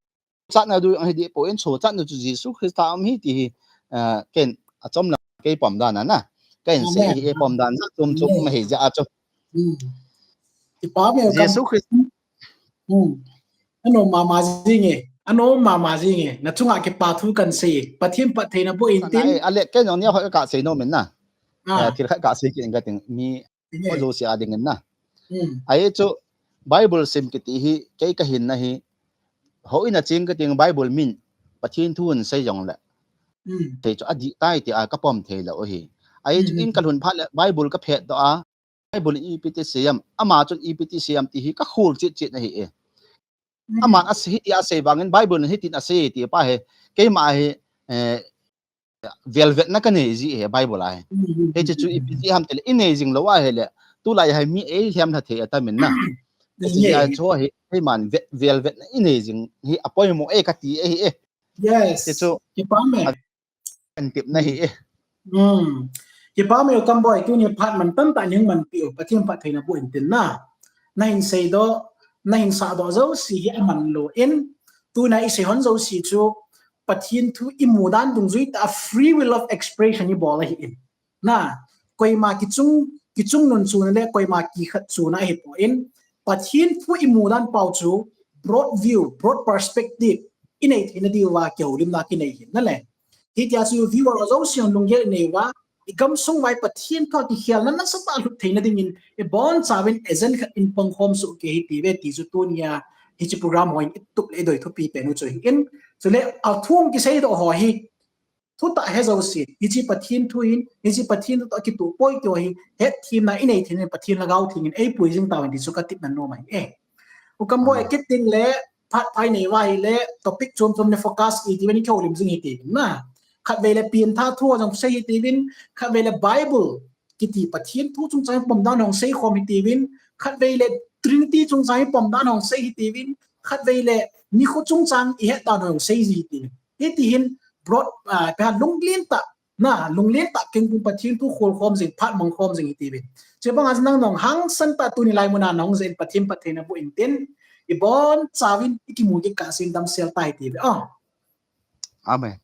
sochatna ding ahi deh poi, sochatna chu Jesu Christa um ahi ti hi, ah, ken achom lang kei pom dan a na. Ken sei hi e pom dan a chom chom um ahi jeh a chu. Jesu Christa. Hmm. Anom mama jing e. Anom mama jing e. Na chunga kipa thu kan sei e. Pathen phattheina boh in tin. Ale ken jong nia khat ka sei nom in na. Thil khat ka sei kit in ka ting mi ho jouse a ding in na. Ahi chu Bible sim kiti hi kei ka hinna hi. Houin a cheng ka ting Bible min Pathen thu in sei jong le. Thei chu adih tai ti a ka pom thei lou hi. Ahi chu in ka lhun phat le Bible ka phet doh a. Bible in ipi ti sei am, ama chun ipi ti sei am ti hi ka khol chet chet ahi e. Aman asei hiti asei vangin Bible in hitin asei ti pa hi, keima hi, eh, velvetna ka nei ji hi Bible a hi. Hiche chu ipi ti ham tile, i nei jing lou a hile, tulai hi mi ei lhem lha thei atam in na. Hiche hi a chu hi, keiman ve-, velvetna i nei jing hi apoimo e kati ahi e. Yes. Hiche chu Kipa me. Kan tip na hi e. Hmm. Kipa me u Kamboi, tuni phat man tamtah ning man pi u, Pathen phattheina boh in tin na. Na hin seidoh, na hin sahdoh jouse hi aman lou in, tuna i sei hon jouse chu Pathen thu i mu dan dungjui tah a free will of expression i bol ahi in. Na, koima kichung, kichung nun chuna le koima kikhat chuna ahipoi in, Pathen thu i mu dan pau chu broad view, broad perspective i nei theina diuva kihoulimna kinei hin na le. Hitia chu viewer ho jouse hon lunggel i nei uva, i gamsung uva Pathen thu a kikhelna nasatah a lhut theina dingin, i bonchauvin agent khat in pangkhom soh kei hite ve ti chu tunia hiche program hon i tup le i doi thupi pen u chu ahi in. Chule athum kiseidoh ho hi, thutah he jouse, hiche Pathen thu hin, hiche Pathen thu toh kitoh poi ti ho hi, hetthemna i nei theina in Pathen Lhagao Theng in eipui jing tauvin ti chu ka tepna nom ahi e. U Kamboi, kit ding le, phat phai nei uva ahile, topic chom chom le focus i tiuvin i kihoulim jing hite na. Khatvei le pengthah thu jong sei hite uvin, khatvei le Bible kiti Pathen thu chungchang pom dan hung sei khom hite uvin, khatvei le Trinity chungchang pom dan hung sei hite uvin, khatvei le nikho chungchang i het dan hung sei ji hite uvin. Hiti hin broad, ah, phat lunglen tah, na, lunglen tah kengpum Pathen thu khol khom jing, phat mang khom jing hite uvin. Chubang a nang nong hangsan tah tuni lai mun a nong jeh in Pathen phattheina boh in tin, i bonchauvin i kimu kit kahsen damsel ta hite uvin. Oh. Amen.